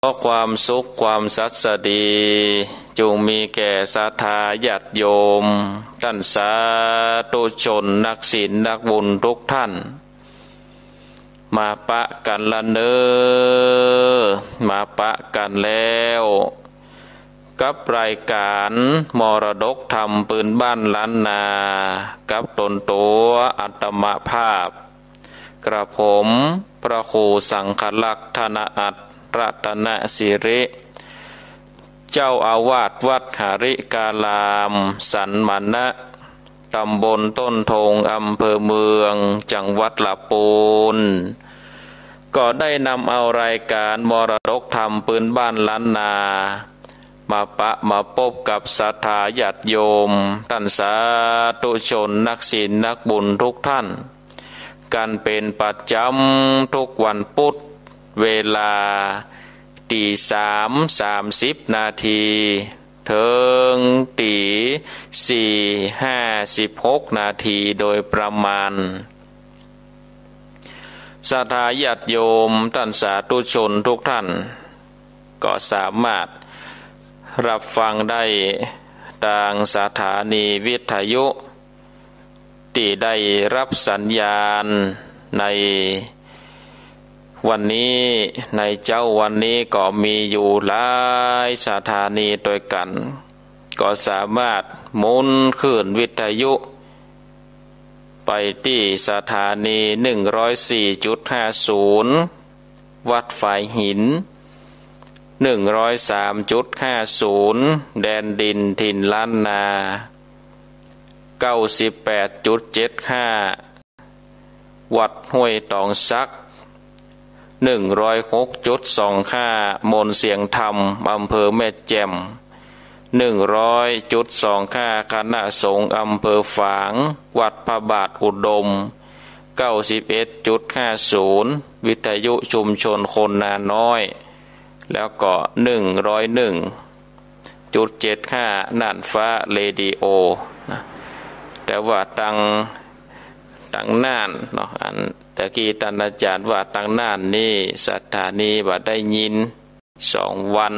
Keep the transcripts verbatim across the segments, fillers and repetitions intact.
อความสุขความสัสดี จุ่งมีแก่ศรัทธาญาติโยม ต้านสาธุชนนักศีลนักบุญทุกท่าน มาปะกั๋นละเน่อ มาปะกั๋นแล้ว กับรายก๋านมรดกธรรมปืนบ้านล้านนา กับตนตั๋วอาตมาภาพ กระผมพระครูสังฆลักษณ์ ธนอัตถ์ รัตนสิริ เจ้าอาวาสวัดหริการาม สันมณะ ตำบลต้นธง อำเภอเมือง จังหวัดละปูน ก็ได้นำเอารายก๋านมรดกธรรมปืนบ้านล้านนา มาปะมาปบกับศรัทธาญาติโยม ต้านสาธุชนนักศีลนักบุญทุกท่าน กั๋นเป๋นประจ๋ำทุกวันปุ๊ด เวลาตี๋สามสามสิบนาที เถิงตี๋สี่ห้าสิบหกนาทีโดยประมาณ ศรัทธาญาติโยม ต้านสาธุชนทุกท่าน ก็สามารถรับฟังได้ตางสถานีวิทยุ ตี้ได้รับสัญญาณในวันนี้ ในเจ๊าวันนี้ก็มีอยู่หลายสถานีตวยกั๋น ก็สามารถหมุนคลื่นวิทยุไปตี้สถานี หนึ่งร้อยสี่จุดห้าศูนย์ วัดฝายหิน หนึ่งร้อยสามจุดห้าศูนย์ แดนดินถิ่นล้านนา เก้าสิบแปดจุดเจ็ดห้า วัดห้วยตองสัก หนึ่งร้อยหกจุดสองห้า มนต์เสียงธรรม อำเภอแม่แจ่ม หนึ่งร้อยจุดสองห้า คณะสงฆ์อำเภอฝาง วัดพระบาทอุดม เก้าสิบเอ็ดจุดห้าศูนย์ วิทยุชุมชนคนนาน้อย แล้วก็ หนึ่งร้อยหนึ่งจุดเจ็ดห้า น่านฟ้าเรดิโอ นะ แต่ว่าตาง ตางน่านเนาะ อันตะกี้ต้านอาจ๋ารย์ว่าตางน่านนี่สถานีบ่ได้ยินสองวัน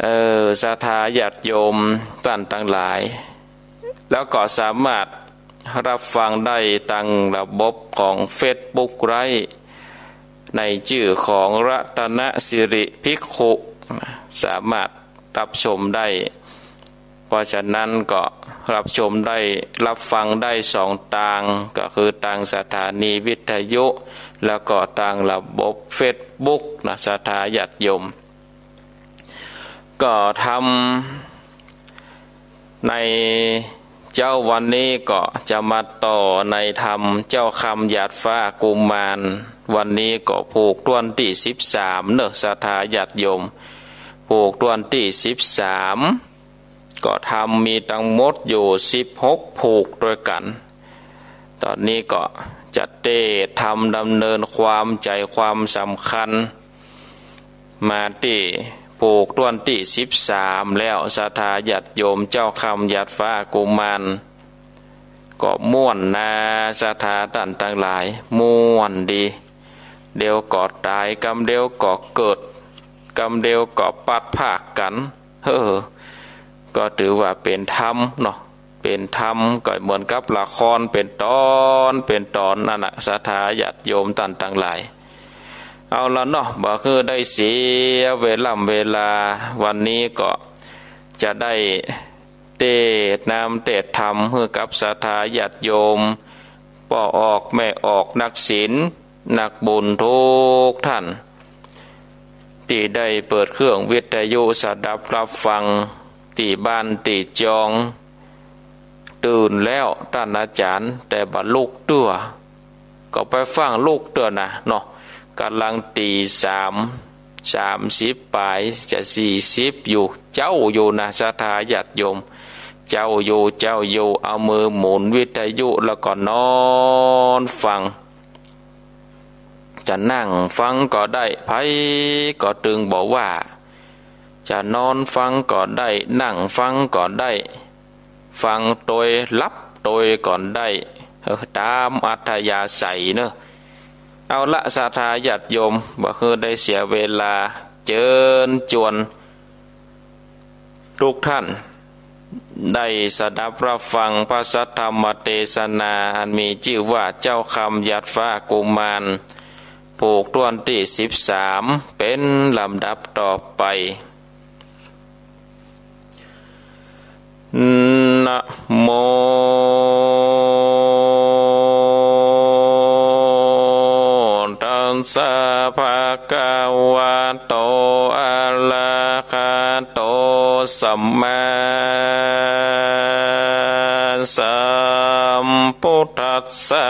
เออ ศรัทธาญาติโยมต้านตังหลาย แล้วก็สามารถรับฟังได้ตางระบบของเฟซบุ๊กไลฟ์ ในจื้อของรัตนสิริภิกขุ สามารถรับชมได้ เพราะฉะนั้นก็รับชมได้ รับฟังได้สองตาง ก็คือตางสถานีวิทยุ แล้วก็ตางระบบเฟซบุ๊กนะ ศรัทธาญาติโยม ก็ธรรมในเจ๊าวันนี้ก็จะมาต่อในธรรมเจ้าคำหยาดฟ้ากุมาร วันนี้ก็ผูกต้วนตี้สิบสามเนาะ ศรัทธาญาติโยม ผูกต้วนตี้สิบสาม ก็ธรรมมีตังหมดอยู่สิบหกผูกตวยกั๋น ต๋อนนี้ก็จะเตศน์ธรรมดำเนินความใจ๋ความสำคัญ มาตี้ผูกต้วนตี้สิบสามแล้ว ศรัทธาญาติโยม เจ้าคำหยาดฟ้ากุมาร ก็ม่วนนา ศรัทธาต้านตังหลาย ม่วนดี เดี๋ยวก็ต๋าย กำเดียวก็เกิด กำเดียวก็พลัดพรากกั๋น เฮ้อ ก็ถือว่าเป๋นธรรมเนาะ เป๋นธรรม ก็เหมือนกับละครเป๋นต๋อน เป๋นต๋อนนั่นน่ะ ศรัทธาญาติโยมต้านตังหลาย เอาละเนาะ บ่หื้อได้เสียเวล่ำเวลา วันนี้ก็จะได้เตศน์นำเตศน์ธรรมหื้อกับศรัทธาญาติโยม ป้อออกแม่ออก นักศีลนักบุญทุกท่าน ตี้ได้เปิดเครื่องวิทยุสดับรับฟัง ตี้บ้านตี้จอง ตื่นแล้วต้านอาจ๋ารย์ แต่บ่ลุกเตื้อ ก็ไปฟั่งลุกเตื้อนะเนาะ ก่ำลังตี๋สามสามสิบป๋าย จะสี่สิบอยู่ เจ๊าอยู่นะ ศรัทธาญาติโยม เจ๊าอยู่ เจ๊าอยู่ เอามือหมุนวิทยุแล้วก็นอนฟัง จะนั่งฟังก็ได้ ใผก็ตึงบ่ว่า จะนอนฟังก็ได้ นั่งฟังก็ได้ ฟังตวยหลับตวยก็ได้ เออ ต๋ามอัธยาศัยเนาะ เอาละ ศรัทธาญาติโยม บ่หื้อได้เสียเวลา เจิญจวน ทุกท่านได้สดับรับฟังพระสัทธรรมเตสนา อันมีจื้อว่าเจ้าคำหยาดฟ้ากุมาร ผูกถ้วนตี้สิบสาม เป๋นลำดับต่อไป นะโม ตัสสะ ภะคะวะโต อะระหะโต สัมมาสัมพุทธัสสะ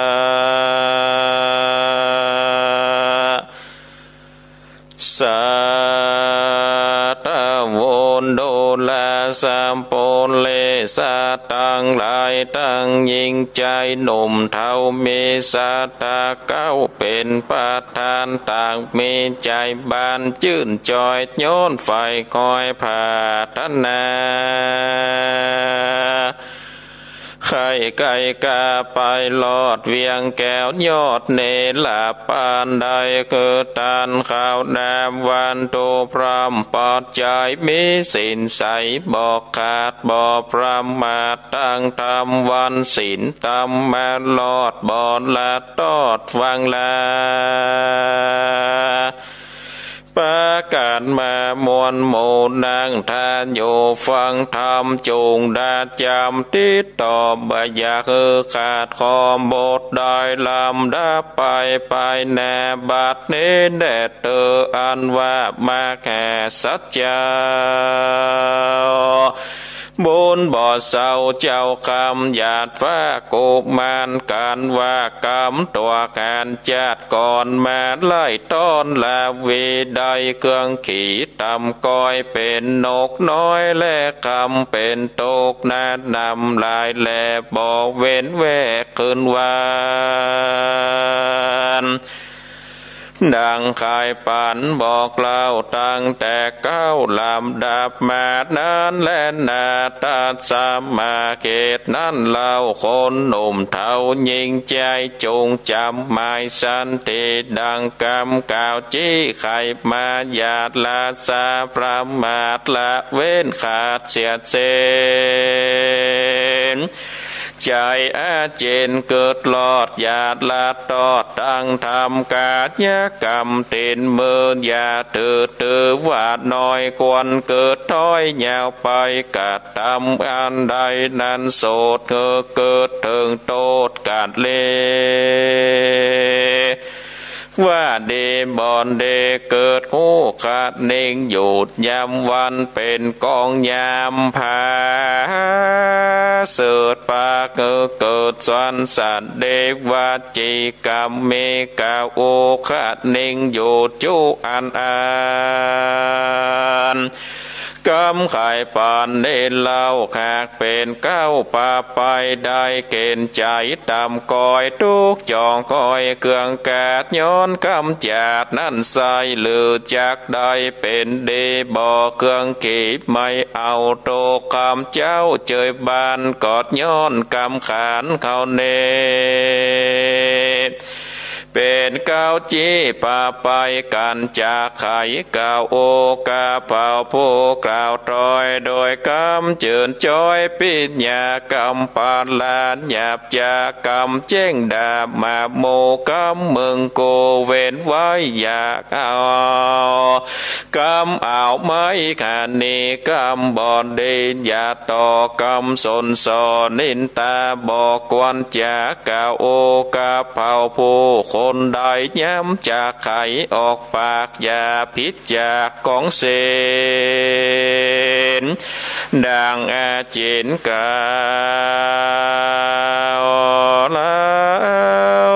สาธุ ดูราสะ ปุเรสะ ตังหลายตังหญิงจายหนุ่มเฒ่า มีศรัทธาเก๊า เป๋นประธาน ต่างมีใจ๋บานจื้นจอย ย้อนใฝ่คอยผาถนา ใค่ใก้ก้าไปลอดเวียงแก้วยอดเนรปานใด คือต้านข้าวน้ำวัตถุพร่ำปัจจัย มีศีลใสบ่ขาดบ่ประมาท ตั้งธรรมวันศีลธรรมมาลอด บ่ละตอดวางลา ปากั๋นมามวลหมู่นั่งทานอยู่ฟังธรรม จุ่งดาจ๋ำติดต่อ บ่อย่าหื้อขาดข้อ บทได้ลำดับไป ไปหน้าบัดนี้แด่เต๊อ อันว่ามหาสัจจา บุญบ่เศร้า เจ้าคำหยาดฟ้ากุมาร กั๋นว่ากำตั๋วก๋านจาติก่อนมา ไล่ต้อนลาวี ได้เครื่องขี่ต่ำก้อย เป๋นนกน้อยและคำ เป๋นตกหน้าน้ำลายแล บ่เว้นแวกคืนวัน ดังใค่ปันบอกเล่าตั้งแต่เก๊าลำดับมานั้นแลนา ตัสมา เหตุนั้นเล่า คนหนุ่มเฒ่าหญิงจาย จุ่งจ๋ำหมายสันติ ดังกำกล่าวจี้ใค่มา อย่าละสาประมาท ละเว้นขาดเสียสิ้น ใจ๋อาจิณเกิดลอด อย่าละตอด ตั้งทำก๋ายกรรมตี๋นมือ อย่าถือ ถือว่าน้อย ควรเกิดถ้อยยาวไป กระทำอันใดนั้นโสด หื้อเกิดเถิงโต้ษกั๋นแล ว่าดีบ่ดี เกิดฮู้คะเน่งหยุดยามวัน เป๋นกองยามผา เสริฐปาก หื้อเกิดสวนสัตว์ เดวจีกรรม มีกาโอคะเน่งหยุดจุอันอัน กำใค่ปานนี้เล่า หากเป๋นเก๊าปาไป ได้เก๋ณฑ์ใจ๋ต่ำก้อย ตุ๊กข์จ่องก้อยเครื่องกัด ย้อนกำจัดนั้นไส้ หรือจักได้เป๋นดี บ่เครื่องขีบไม่เอา ตกกำเจ้าเจยบาน ก็ย้อนกำขันเขานี้ เป๋นเก๊าจี้ปาไป กั๋นจาใค่ กาโอกาเผ่าผู้กล่าวถ้อย โดยกำเจิญจ้อย ปิญญากำปราดหยาบจากำแจ้งดาบมา หมู่กำเมืองโกเว้นไว้อย่าเอา กำเอาไม้ขณีกำบ่ดี อย่าต่อกำสนส่อนินตา บ่ควรจากกาโอกาเผ่าผู้คนใด ย้ำจากใค่ออกปาก อย่าผิดจากของศีล ดังอาจิณกล่าวแล้ว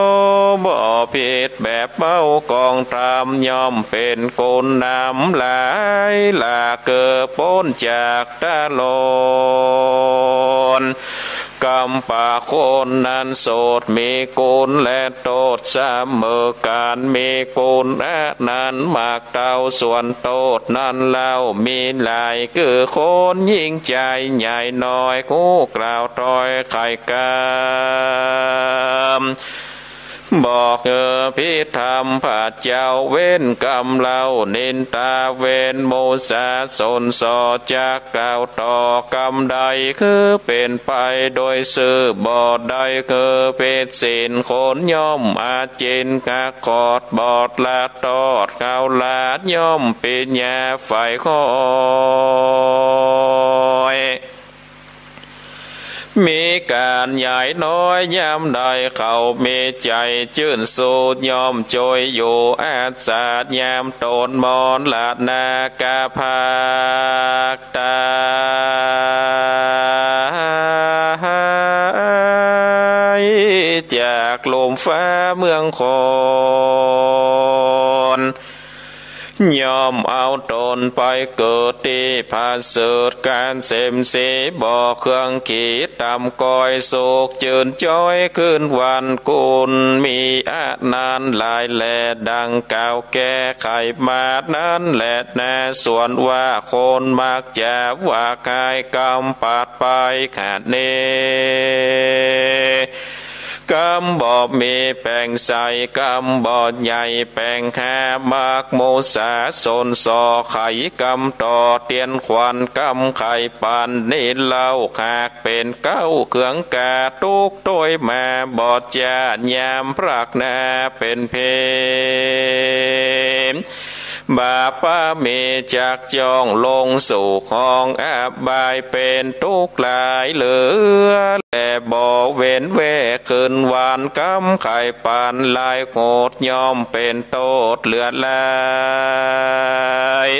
บ่ผิดแบบเบ้ากองธรรม ย่อมเป๋นคุณนำหลายหลาก เกื้อป๊นจากตะลอน กำปะคนนั้นโสด มีคุณและโต้ษเสมอกั๋น มีคุณอันนั้นมากเต้า ส่วนโต้ษนั้นเล่ามีหลาย คือคนยิ่งใจ๋ใหญ่น้อย คู่กล่าวถ้อยใค่กำ บอกเออผิดธรรมพระเจ้าเว้นกำเล่า นินทาเว้นมุสาสนส่อ จักกล่าวต่อกำใดคือเป๋นไปโดยซื่อ บ่ได้คือผิดศีล คนย่อมอาจินกักขอด บอดละตอดเขาลาด ย่อมปิญญาใฝ่ค่อย มีก๋านใหญ่น้อยยามใด เขามีใจ๋จื้นสู้ ย่อมจ้วยอยู่อาสา ยามต๋นมรณะกาพากตาย จากลุ่มฟ้าเมืองคน ย่อมเอาต๋นไปเกิดตี้ผะเสริฐเกษมสี บ่เครื่องขีดต่ำก้อย สุขจื่นจ้อยคืนวัน กุลมีอานันต์หลายแล ดังกล่าวแก้ไขมานั้นแลนา ส่วนว่าคนมักจะว่าคายกำปัดไปขะเน กำบ่มีแป๋งใส กำบ่ใหญ่แป๋งห้า มักมุสาสนส่อ ไขกำต่อเตียนขวัญ กำไขปันนี้เล่า หากเป๋นเก๊าเครื่องกาตุ๊กโตยมา บ่จะยามพรากนาเป๋นเพ บาปะมีจักจ้องลงสู่ห้องอบาย เป๋นตุ๊กข์หลายเหลือ และบ่เว้นแว่คืนวัน กำไขปันหลายโหด ย่อมเป๋นโต้ษเหลือหลาย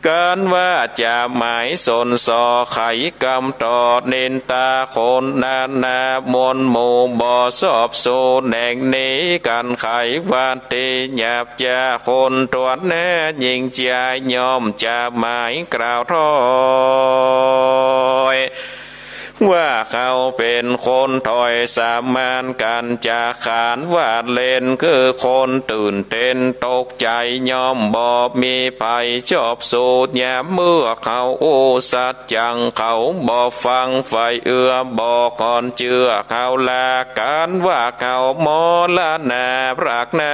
กันว่าจะหมายสนส่อ ไขกำต่อนินทาคนนานา มวลหมู่บ่ชอบสูแหน่งนี้ กันไขว่าตี้หยาบ จะคนตรวจแน่ยิ่งจาย ย่อมจะหมายกล่าวถ้อย ว่าเขาเป๋นคนถ้อยสามัญ กันจะขานว่าเล่น คือคนตื่นเต้นตกใจ๋ ย่อมบ่มีใผชอบสูยามเมื่อเขาอู้สัจจัง เขาบ่ฟังใฝ่เอื้อ บ่ค่อนเจื้อเขาลา กันว่าเขามรณะพรากนา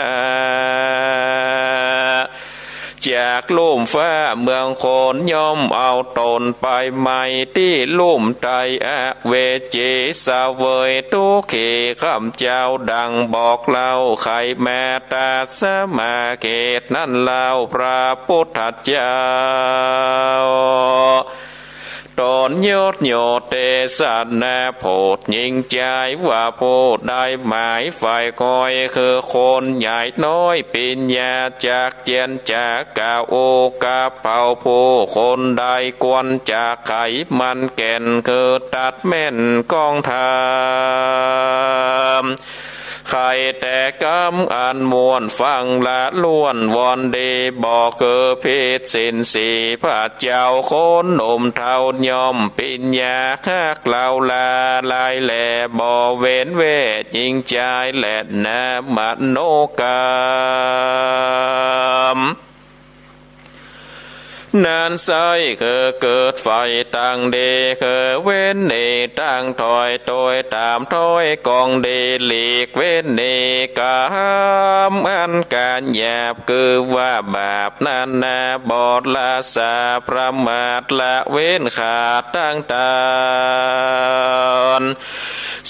จากลุ่มฟ้าเมืองคน ย่อมเอาต๋นไปไหม้ตี้ลุ่มไตอเวจี เสวยตุ๊กขีข้ำเจ้า ดังบอกเล่าไขมาตราสมาเหตุนั้นเล่า พระพุทธเจ้า ต๋นยศโยเตสนาโผดยิ่งจาย ว่าผู้ใดหมายใฝ่ค่อย คือคนใหญ่น้อยปิญญาจักเจียนจากกล่าวโอกับเผ่า ผู้คนใดควรจะไขมันแก่น คือตัดแม่นของธรรม ไขแต่กำอันม่วนฟังละล้วนวอนดี บ่คือผิดศีลสี่ พระเจ้าคนหนุ่มเฒ่าย่อมปิญญาฮักเล่าลาลายแล บ่เว้นแว่ยิ่งจายแลนา มโนกรรม นั้นไส้คือเกิดใฝ่ตังดี คือเว้นหนีตังถ้อย โตยต๋ามถ้อยกองดี หลีกเว้นหนีกรรมอันก๋านหยาบ คือว่าบาปนานา บอดละสา ประมาทละเว้นขาดตังต๋น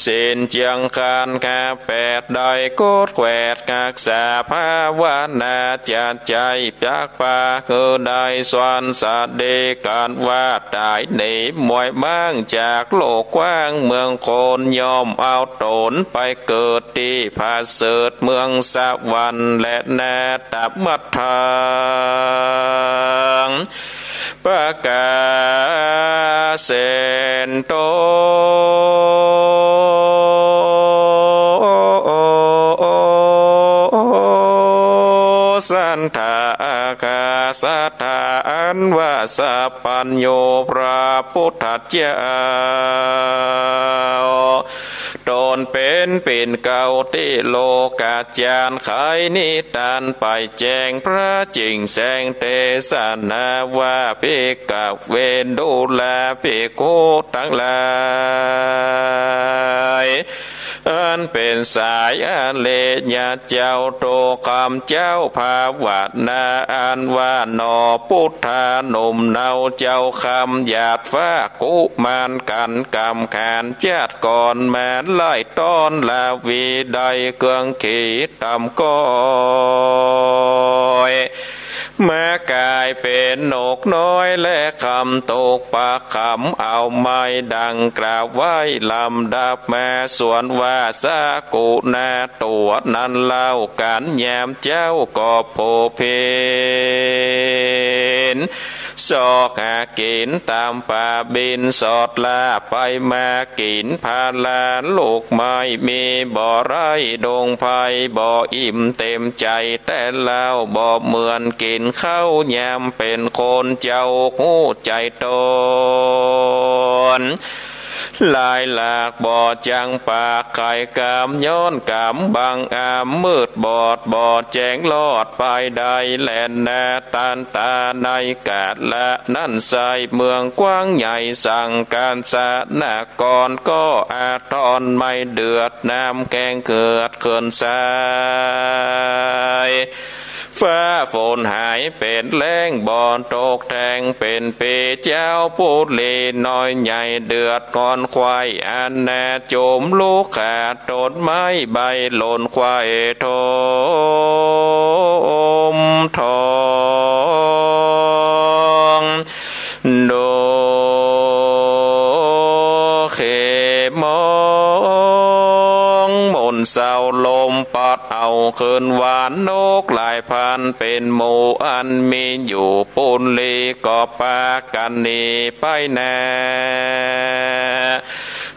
ศีลเจียงคานห้าแปด ได้กดแขวดฮักษาภาวนา จะใจ้จักปา คือได้สวรรค์สะดี กันว่าต๋ายหนีมวยม้างจากโลกกว้างเมืองคน ย่อมเอาต๋นไปเกิดตี้ผะเสริฐเมืองสวรรค์แลนา ตมัตถัง ปะกาเสนโต สัตถาคา สัตถาอันว่าสัพพัญญูพระพุทธเจ้า ต๋นเป๋นปิ่นเกล้าตี้โลกาจารย์ ไขนิทานไปแจ้งพระจิ่งแสงเตสนาว่า ภิกขเว ดูราภิกขุตังหลาย อันเป๋นสายอริยะเจ้า โตกำเจ้าภาวนา อันว่าหนอ ปุทธาหนุ่มเนา เจ้าคำหยาดฟ้ากุมารกั๋น ก๋ำขานจาติก่อนมา ไล่ต้อนราวี ได้เกื้องขีดต่ำก้อย มากายเป๋นนกน้อยและคำ ตกปากคำเอาไม้ ดังกล่าวไว้ลำดับมา ส่วนว่าสากุณาตั๋วนั้นเล่า กั๋นยามเจ๊าก็โผเภณ ซอกหากิ๋นต๋ามป่า บินสอดล่าไปมา กิ๋นผลาลูกไม้ มีบ่ไร้ดงไพร บ่อิ่มเต๋มใจ๋ แต่เล่าบ่เหมือนกิ๋นข้าวยามเป๋นคน เจ้าฮู้ใจ๋ต๋น ลายหลากบ่จังปากไขกำ ย้อนกำบังอำ มืดบอดบ่แจ้งลอดไปได้ แลนา ตันตาในกาละนั้นไส้ เมืองกว้างใหญ่สังกัสสนคร ก็อาทรไม่เดือด น้ำแกงเกิดเขื่อนทราย ฟ้าฝนหายเป๋นแล้ง บ่ตกแทงเป๋นปี เจ้าปุรีน้อยใหญ่ เดือดร้อนควายอันนา จมลุกขาดต้นไม้ ใบหล่นควายทมทอง ดูเขมอง หม่นเศร้าลมปัดเอาคืนหวาน นกหลายพันเป๋นหมู่ อันมีอยู่ปุรี ก็ปากั๋นหนีไปนา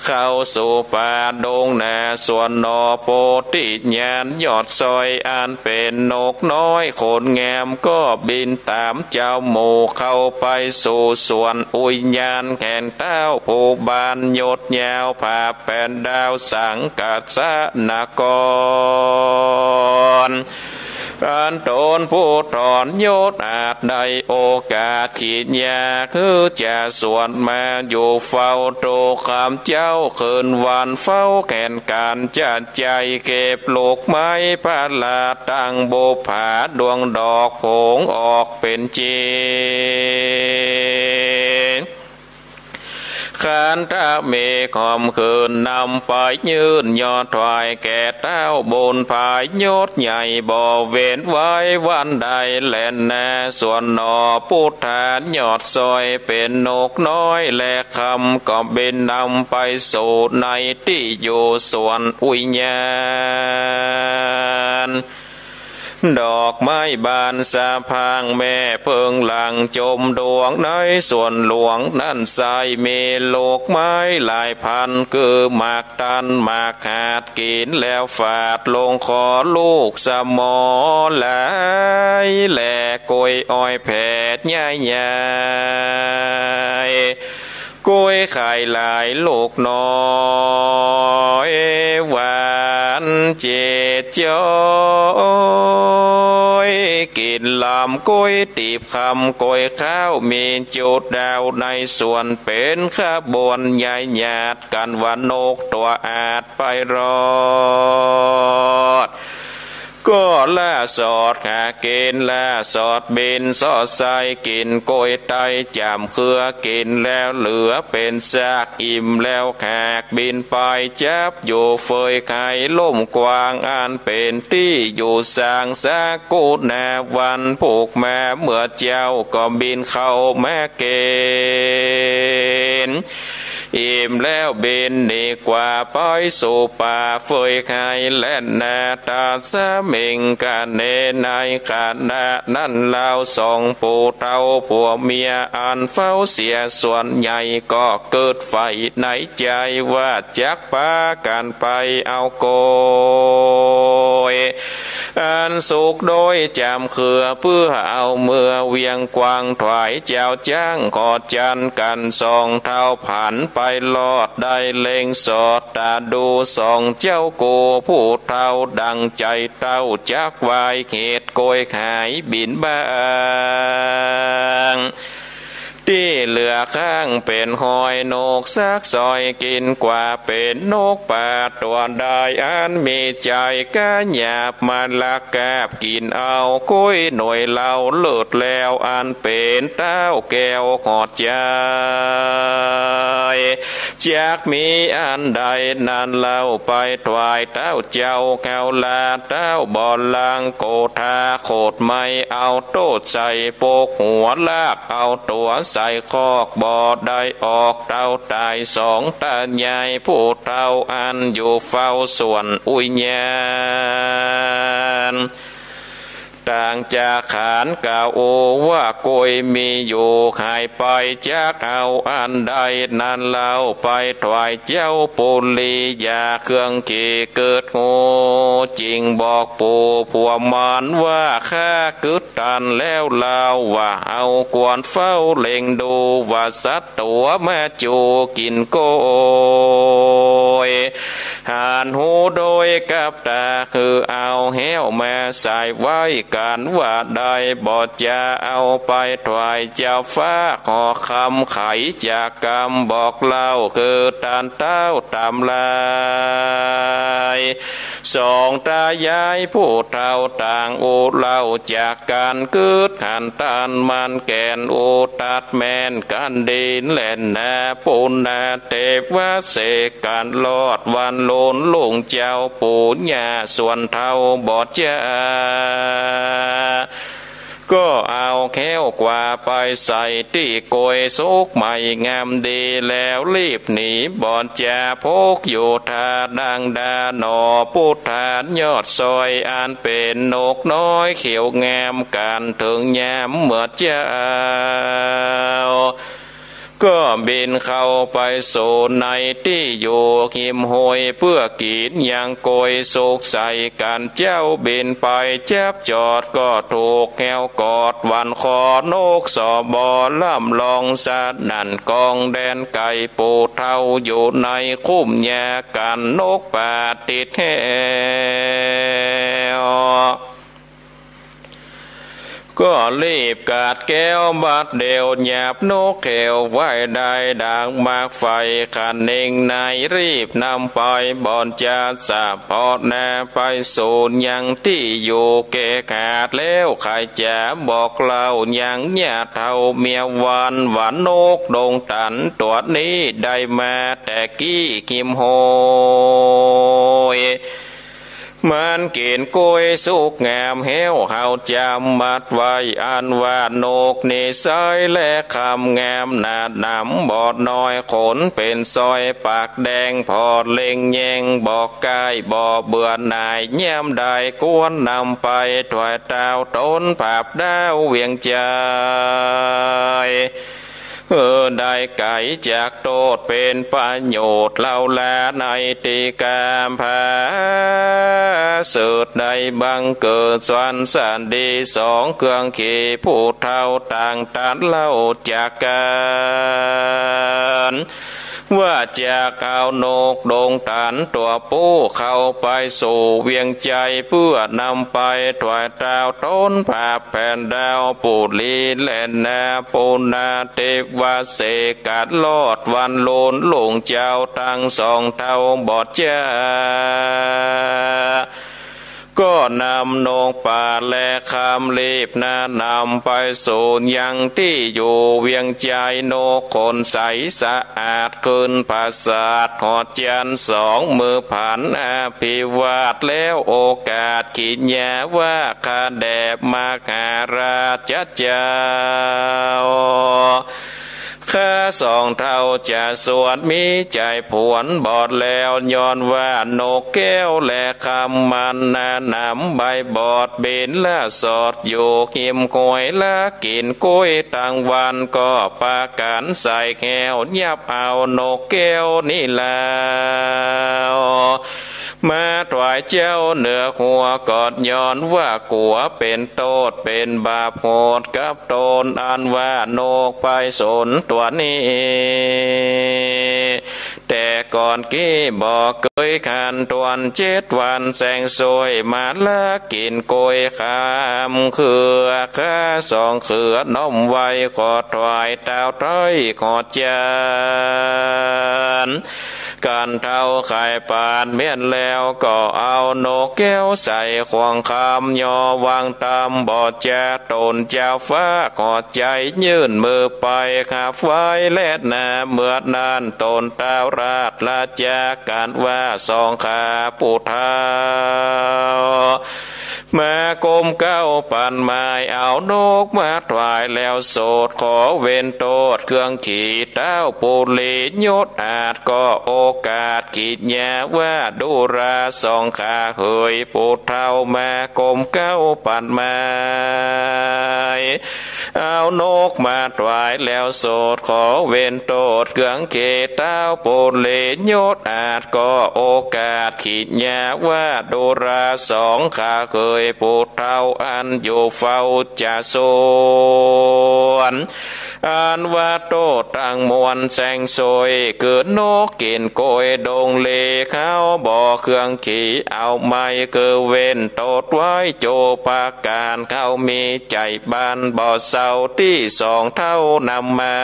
เข้าสู่ป่าดงนา ส่วนหนอโพธิญาณยอดซอย อันเป๋นนกน้อยขนงาม ก็บินต๋ามเจ้าหมู่ เข้าไปสู่สวนอุยยาน แห่งท้าวผู้บานยศยาว ผาแปดดาวสังกัสสนคร อันต๋นผู้ถอนยศอาจได้โอกาสขีดยาก คือจะสวนมาอยู่เฝ้า โตกำเจ้าคืนวันเฝ้าแขนก๋านจัดใจ๋ เก็บลูกไม้ผลาตั้งบุปผา ดวงดอกผงออกเป๋นจี ขันทะมีค่ำคืนนำไปยื่นยอดถวายแก่ท้าวบุญภายยศใหญ่ บ่เว้นไว้วันใดแลนา ส่วนหนอปุทธาญาติซอยเป๋นนกน้อยและคำ ก็บินนำไปสู่ในตี้อยู่สวนอุยยาน ดอกไม้บานสะพรั่ง แม่เผิ่งหลั่งจมดวง ในสวนหลวงนั้นไส้มีลูกไม้หลายพัน คือหมากตันหมากหาด กิ๋นแล้วฝาดลงคอลูกสมอหลายแล กล้วยอ้อยแผดใหญ่ๆ กล้วยไข่หลายลูกน้อย หวานเจ็ดจ้อย กิ๋นลำกล้วยตีบคำ กล้วยข้าวมีจุดดาว ในสวนเป๋นขบวนใหญ่หยาด กั๋นว่านกตั๋วอาจไปรอด ก็ล่าสอดหากิ๋น ล่าสอดบินสอดไส้ กิ๋นกล้วยไต้จ๋ำเครือ กิ๋นแล้วเหลือเป๋นซาก อิ่มแล้วหากบินไปจับอยู่เฟยไข่ล่มกว้าง อันเป๋นตี้อยู่สางสากุณาวัน ผูกมาเมื่อเจ๊าก็บินเข้ามากิ๋น อิ่มแล้วบินหนีกว่าไปสู่ป่าเฟยไข่แลนา ตัสมิงกะเน ในขณะนั้นลาวสองปู่เฒ่าผัวเมียอันเฝ้าเสียส่วนใหญ่ก็เกิดใฝ่ในใจ๋ว่าจักปากั๋นไปเอากล้วย อันสุกโดยจ๋ำเครือ เปื้อเอาเมือเวียงกวาง ถวายเจ้าจ๊างขอจันกั๋นสองเฒ่า ผันไปลอดได้เล็งสอดต๋าดูสองเจ้ากูผู้เฒ่า ดังใจ๋เต้าจักวายเหตุกล้วยหายบินบาง ตี้เหลือ ข้างเป๋นฮอยนกสักซอย กิ๋นกว่าเป๋นนกป่าตั๋วใด อันมีใจ๋กล้าหยาบมาลักกาบกิ๋นเอาก๊วยหน่วยเหล้า เลิศแล้วอันเป๋นเต้าแก้วหอดใจ๋ จักมีอันใดนั้นเล่า ไปถวายเต้าเจ้าเขาลา เต้าบอลลังโกธาโขดไม้ เอาโต้ใส่ปกหัว ลากเอาตั๋วใส่คอก บ่ได้ออกเต้าต๋าย สองต๋ายายผู้เฒ่า อันอยู่เฝ้าสวนอุยยาน ต่างจากขานกล่าวโอว่าก๊วยมีอยู่ หายไปจักเอาอันใด นั้นเล่าไปถวายเจ้าปุรี อย่าเคืองเขเกิดโง่ จิ่งบอกปู่ผัวมารว่า ข้ากึ๊ดตันแล้วเล่าว่า เอาควรเฝ้าเล็งดูว่า สัตว์ตั๋วมาจู๋กิ๋นก๊วย หันหูโดยกับต๋า คือเอาแฮ้วมาใส่ไว้กั๋นว่าได้ บ่จะเอาไปถวายเจ้าฟ้า ขอคำไขจากกำบอกเล่า คือตันเต้าต๋ามลาย สองต๋ายายผู้เฒ่าต่างอู้เล่าจากกั๋น กึ๊ดหันตันมันแก่น อู้ตัดแม่นกั๋นดีแลนา ปุณณเทวาเสกกั๋นรอดวันลุนลุงเจ้าปู่ย่าส่วนเฒ่าบ่จะ ก็เอาแฮ้วกว่าไปใส่ตี้ก๊วยสุกใหม่งามดี แล้วรีบหนีบ่จะพกอยู่ท่า ดังดาหนอผู้ทานยอดซอย อันเป๋นนกน้อยเขียวงาม กั๋นเถิงยามเมื่อเจ๊า ก็บินเข้าไปสู่ในตี้อยู่ฮิมห้วย เปื้อกิ๋นยังก๊วยสุกใส่กั๋น เจ้าบินไปจับจอด ก็ถูกแฮ้วกอดหวั่นคอ นกสบอร่ำร้องสนั่นก้องแดนไกล ปู่เฒ่าอยู่ในคุ้มหญ้ากั๋น นกป่าติดแฮ้ว ก็รีบกาดแก้วบัดเดี่ยว หยาบนกแก้วไว้ได้ดังหมากไฟ ขะเน่งในรีบนำไปบ่อนจัด สะเพาะหน้าไปสูนยังตี้อยู่แก่ขาด แล้วใค่จะบอกเล่ายังญาติเฒ่าเมียวัน ว่านกดงตันตั๋วนี้ได้มาแต่กี้ฮิมห้วย มันกิ๋นก๊วยสุกงามแฮ้ว เฮาจ๋ำมัดไว้อันว่านกนิสัยและคำงามหนาหนำบ่น้อย ขนเป๋นซอยปากแดง ผ่อเล็งแยงบ่ใก้บ่เบื่อหน่าย ยามใดควรนำไปถวายเต้าต๋นผาบดาวเวียงใจ๋ เออ ได้ไก๋จากโต้ษเป๋นประโยชน์ เล่าแลในตี้ก๋ำผา สืบได้บังเกิดสวรรค์สันดีสอง เคืองเขผู้เฒ่าต่างตัดเล่าจากกั๋น ว่าจักเอานกดงตันตั๋วผู้เข้าไปสู่เวียงใจ๋ เปื้อนำไปถวายเต้าต๋นผาบแผ่นดาวปุรีแลนา ปุณณเทวาเสกกั๋นรอดวันลุนลุงเจ้าตังสองเฒ่าบ่เจ๊า ก็นำนกป่าและคำรีบหน้านำไปสูนยังตี้อยู่เวียงใจ๋ นกขนใสสะอาดขึ้นผาสาทหอดจันทร์สอง มือผันอภิวาทแล้วโอกาสขีญาว่า ข้าแด่มหาราชเจ้า ข้าสองเฒ่าจะสวดมีใจ๋ผวนบอดแล้ว ย้อนว่านกแก้วและคำมันหน้านำใบบอด บินละสอดอยู่ฮิมห้วย ละกิ๋นก๊วยตังวัน ก็ปากั๋นใส่แฮ้ว ยับเอานกแก้วนี้แล้ว มาถวายเจ้าเหนือหัว ก็ย้อนว่ากั๋วเป๋นโต้ษเป๋นบาปโหดกับต๋น อันว่านกไปสนตั๋วนี้ แต่ก่อนกี้บ่เกยขัน ตวนเจ็ดวันแสงสวย มาลักกิ๋นก๋วยขาม เขือข้าสองเขือน้อมไหว้ ขอถวายเต้าไทยขอจัน กันเต้าไข่ปานเมียนแล้ว ก็เอานกแก้วใส่ข่วงคำ ย่อวางตำบ่จะ ตนเจ้าฟ้าขอใจ๋ยื่นมือไป ขับไหว้แลนา เมื่อนั้นตนเต้าราชราชา กันว่าสองข้าผู้เฒ่า มาก้มเกล้าปันหมาย เอานกมาถวายแล้วโสด ขอเว้นโต้ษเครื่องขีเต้าปุริยศ อาจก็โอกาสขีดยาว่า ดูราสองข้าเหยผู้เฒ่า มาก้มเกล้าปันหมาย เอานกมาถวายแล้วโสด ขอเว้นโต้ษเครื่องขีเต้าปุริยศ อาจก็โอกาสขีดยาว่า ดูราสองข้าเหยผู้เฒ่า อันอยู่เฝ้าจะสวน อันว่าโต้ษตังมวลแสงสวย เกิดนกกิ๋นก๋วยดงเล เขาบ่เครื่องขีเอาไม้ คือเว้นโต้ษไว้โจประก๋าน เขามีใจ๋บานบ่เศร้า ตี้สองเฒ่านำมา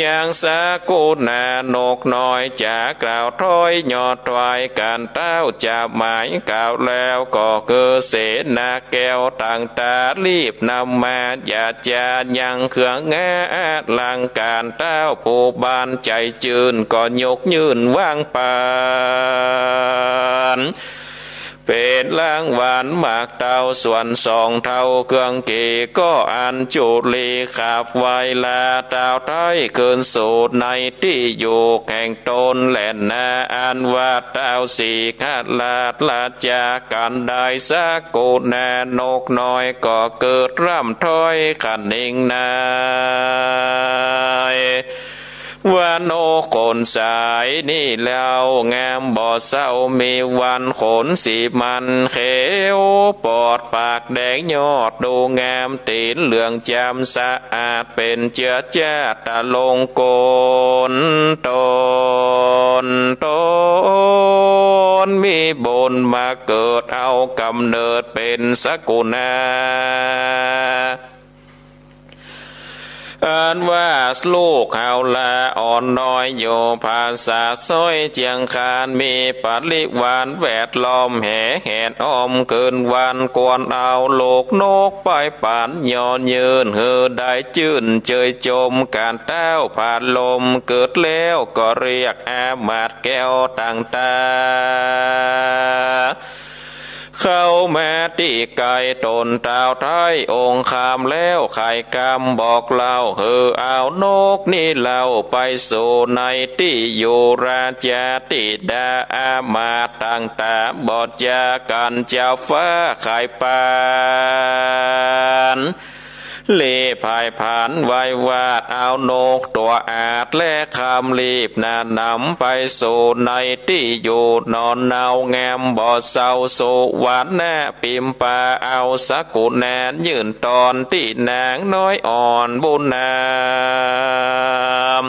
ยังสกุณานกน้อย จะกล่าวถ้อยยอดถวาย กันเต้าจะหมายกล่าวแล้ว ก็คือเสนาแก้วตังต๋า รีบนำมา อย่าจะยังเครื่องงาอลังก๋าน เต้าผู้บานใจ๋จื้น ก็ยกยื่นวางปัน เป๋นรางวัลหมากเต้า ส่วนสองเฒ่าเครื่องขี ก็อัญจุลีขับไหว้ลา เต้าไทยคืนสู่ในตี้อยู่แห่งตนแลนา อันว่าเต้าสีขราชราชา กันได้สกุณานกน้อย ก็เกิดร่ำถ้อยคะเนงใน ว่านกขนสายนี่เล่า งามบ่เศร้ามีวัน ขนสีมันเขียวปอด ปากแดงยอดดูงาม ตี๋นเหลืองจำสะอาด เป๋นเจื้อจาตะลงกล ตน ตน มีบุญมาเกิดเอาก๋ำเนิดเป๋นสกุณา อันว่าลูกเฮาลาอ่อนน้อย อยู่ผาสาทซ้อยเจียงคาน มีปริวารแวดล้อมแห่แหนอ้อม คืนวันกวนเอาลูกนกไปปัน ย้อนยืนหื้อได้จื้นเจยจม ก๋านเต้าผาลมเกิดแล้ว ก็เรียกอามาตย์แก้วตังต๋า เข้ามาตี้ใก้ตนเต้าไทยองคามแล้ว ไขกำบอกเล่า หื้อเอานกนี้เล่าไปสู่ในตี้อยู่ราชธิดา อามาตย์ตังต๋าบ่จากั๋นเจ้าฟ้าไขปาน เล่ไพร่ผานไว้วาด เอานกตั๋วอาดและคำรีบหน้านำไปสู่ในตี้อยู่ นอนเนาแงมบ่เศร้าสุวรรณปิมปา เอาสกุณายื่นตอนตี้นางน้อยอ่อนบุญนาม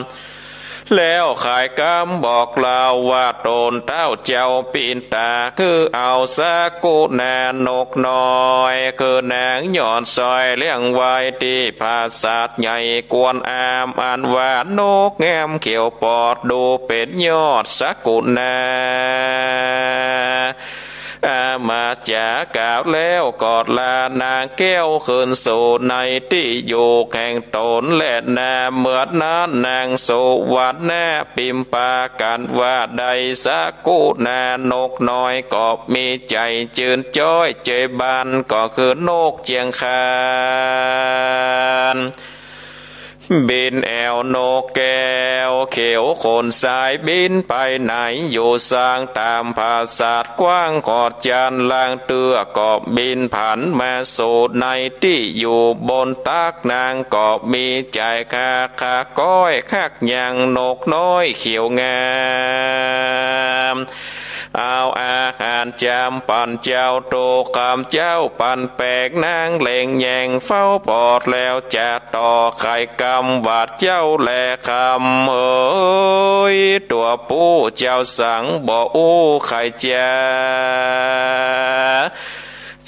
แล้วไขกำบอกเล่าว่า ตนเต้าเจ้าปินตา คือเอาสกุณานกน้อย คือนางยอดสร้อยเลี้ยงไว้ตี้ผาสาทใหญ่กวนอาม อันว่านกแงมเขียวปอดดูเป๋นยอดสกุณา อามาตย์จ๋ากล่าวแล้วก็ลานางแก้วคืนสู่ในตี้อยู่แห่งตนแลนา เมื่อนั้นนางสุวรรณปิมปา กันว่าได้สกุณานกน้อย ก็มีใจ๋จื้นจ้อยเจยบาน ก็คือนกเจียงคาน บินแอ่วนกแก้วเขียวขนสายบินไปไหน อยู่สร้างต๋ามผาสาทกว้างขอดจันทร์ ลางเตื้อก็บินผันมาสู่ในตี้อยู่บนตัก นางก็มีใจ๋คาคาก้อยคักยังนกน้อยเขียวงาม เอาอาหารจำปันเจ้า ตุ๊กกำเจ้าปันแป๋ง นางเล็งแยงเฝ้าปอด แล้วจะต่อไขกำหวาดเจ้าแลคำ เอย ตั๋วผู้เจ้าสังบ่อู้ไขจา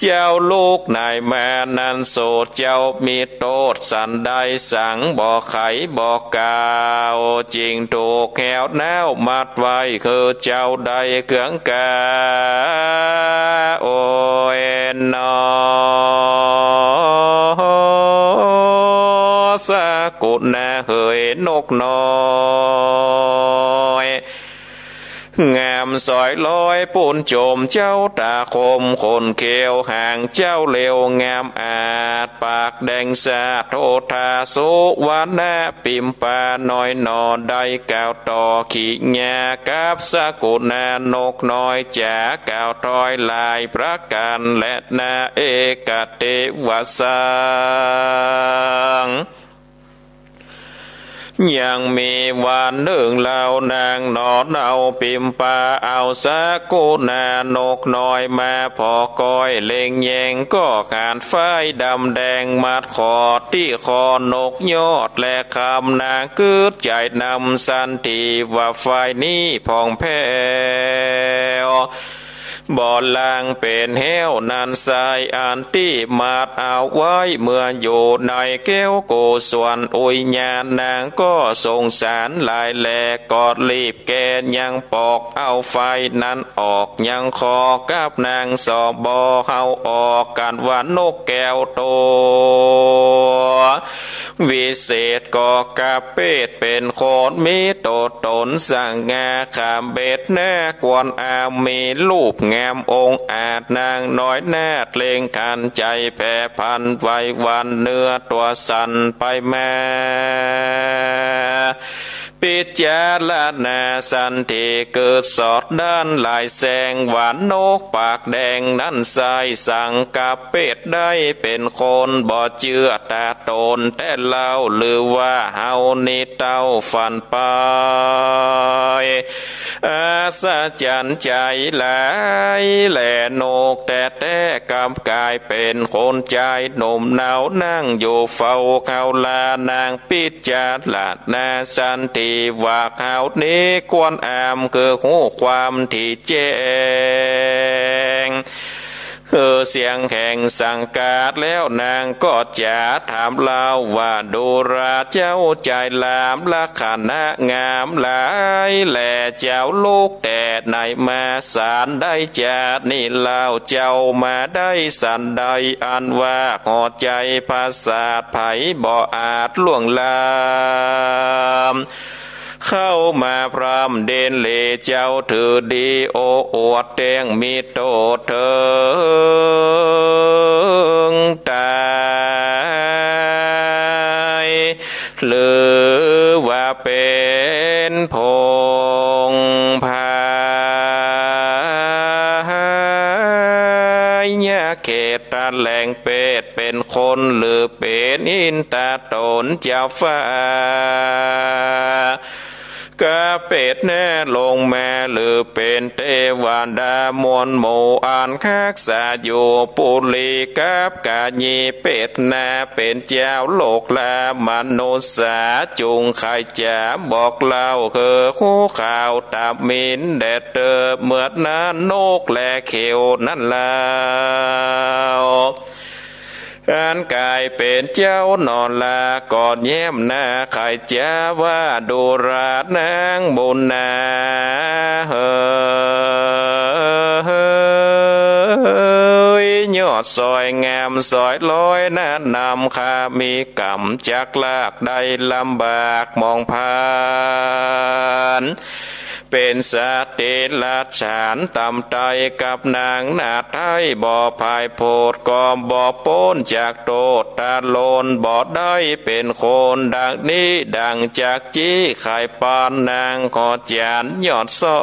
เจ้าลูกนายมานั้น สูเจ้ามีโต้ษสันใด สังบ่ไขบ่กล่าว จึงถูกแหวน้าวมัดไว้ คือเจ้าได้เกื้องกา โอยหนอ สกุณาเหยนกน้อย งามสอยลอยปูนโจม เจ้าต๋าคมขนเขียว หางเจ้าเหลียวงามอาด ปากแดงสาดโทธา สุวรรณปิมปาน้อยหนอ ได้กล่าวต่อขีญากับสกุณานกน้อย จากล่าวถ้อยหลายประก๋านแลนา เอกัตเตวะสัง ยังมีวันนึ่งเล่านางหนอ เนาปิมปาเอาสกุณานกน้อยมาผ่อก้อย เล็งแยงก็หานฝ้ายดำแดง มัดขอดตี้คอนกยอดแลคำ นางกึ๊ดใจ๋นำสันติว่า ฝ้ายนี้ผ่องแผ้ว บ่ลางเป๋นแห้วนั้นไส้ อันตี้มัดเอาไว้เมื่ออยู่ในแก้วโกศลอุยญาณ นางก็สงสารหลายแล ก็รีบแก้ยังปอกเอาฝ้ายนั้นออก ยังขอกับนางสอ บ่เฮาออก กั๋นว่านกแก้วตั๋ว วิเศษก็กะเปตเป๋นคนมีตั๋วต๋นสง่า ขามเบศหน้ากวนอาม มีรูปงามองอาจ นางน้อยนาฏเล็งขัน ใจ๋แผ่พันไหวหวั่น เนื้อตั๋วสั่นไปมา ปิจารณาสันติเกิดสอดด้านหลายแสง ว่านกปากแดงนั้นไส้ สังกะเปตได้เป๋นคน บ่เจื้อต๋าต๋นแต๊เล่า หรือว่าเฮานี้เต้าฝันไป อัศจรรย์ใจ๋หลายแล นกแต๊ๆ กลับก๋ายเป๋นคนจายหนุ่มเนา นั่งอยู่เฝ้าเขาลา นางปิจารณาสันติว่า เขานี้ควรอามคือฮู้ความตี้แจ้ง เออ เสียงแห่งสังกาด แล้วนางก็จะถามเล่าว่า ดูราเจ้าจายหลาม ลักขณะงามหลายแล เจ้าลูกแต่ไหนมา สันได้จาตินี้เล่า เจ้ามาได้สันใด อันว่าหัวใจ๋ผสาทไผบ่อาจล่วงล้ำ เข้ามาพร่ำเดนเหล เจ้าถือดีโอ้อวดแต้ง มีโต้ษเถิงต๋าย หรือว่าเป๋นผงพายาเขตตะแหลงเปต เป๋นคนหรือเป๋นอินต๋าต๋นเจ้าฟ้า กะเปตแน่ลงมา หรือเป๋นเตวดามวลหมู่ อันฮักษาอยู่ปุรีกับกายี เปตนาเป๋นเจ้าโลกลามนุษย์สา จุ่งใค่จ๋าบอกเล่า คือฮู้ข่าวต๋ามินแดดเตอ เมือนั้นนกแลเขียวนั้นลาว อันก๋ายเป๋นเจ้าหนอลา ก็แย้มหน้าใค่จ๋าว่า ดูราดนางบุญนาเหย ยอดสอยงามสอยลอย นาดนำข้ามีก๋รรมจักลาก ได้ลำบากมองผ่าน เป๋นสัตว์เดรัจฉานต่ำต้อยกับนางนาฏไท้ บ่พ่ายโผดก็บ่ป๊นจากโต้ษตาลน บ่ได้เป๋นคนดังนี้ดังจักจี้ ใค่ปานนางขอจานยอดสอ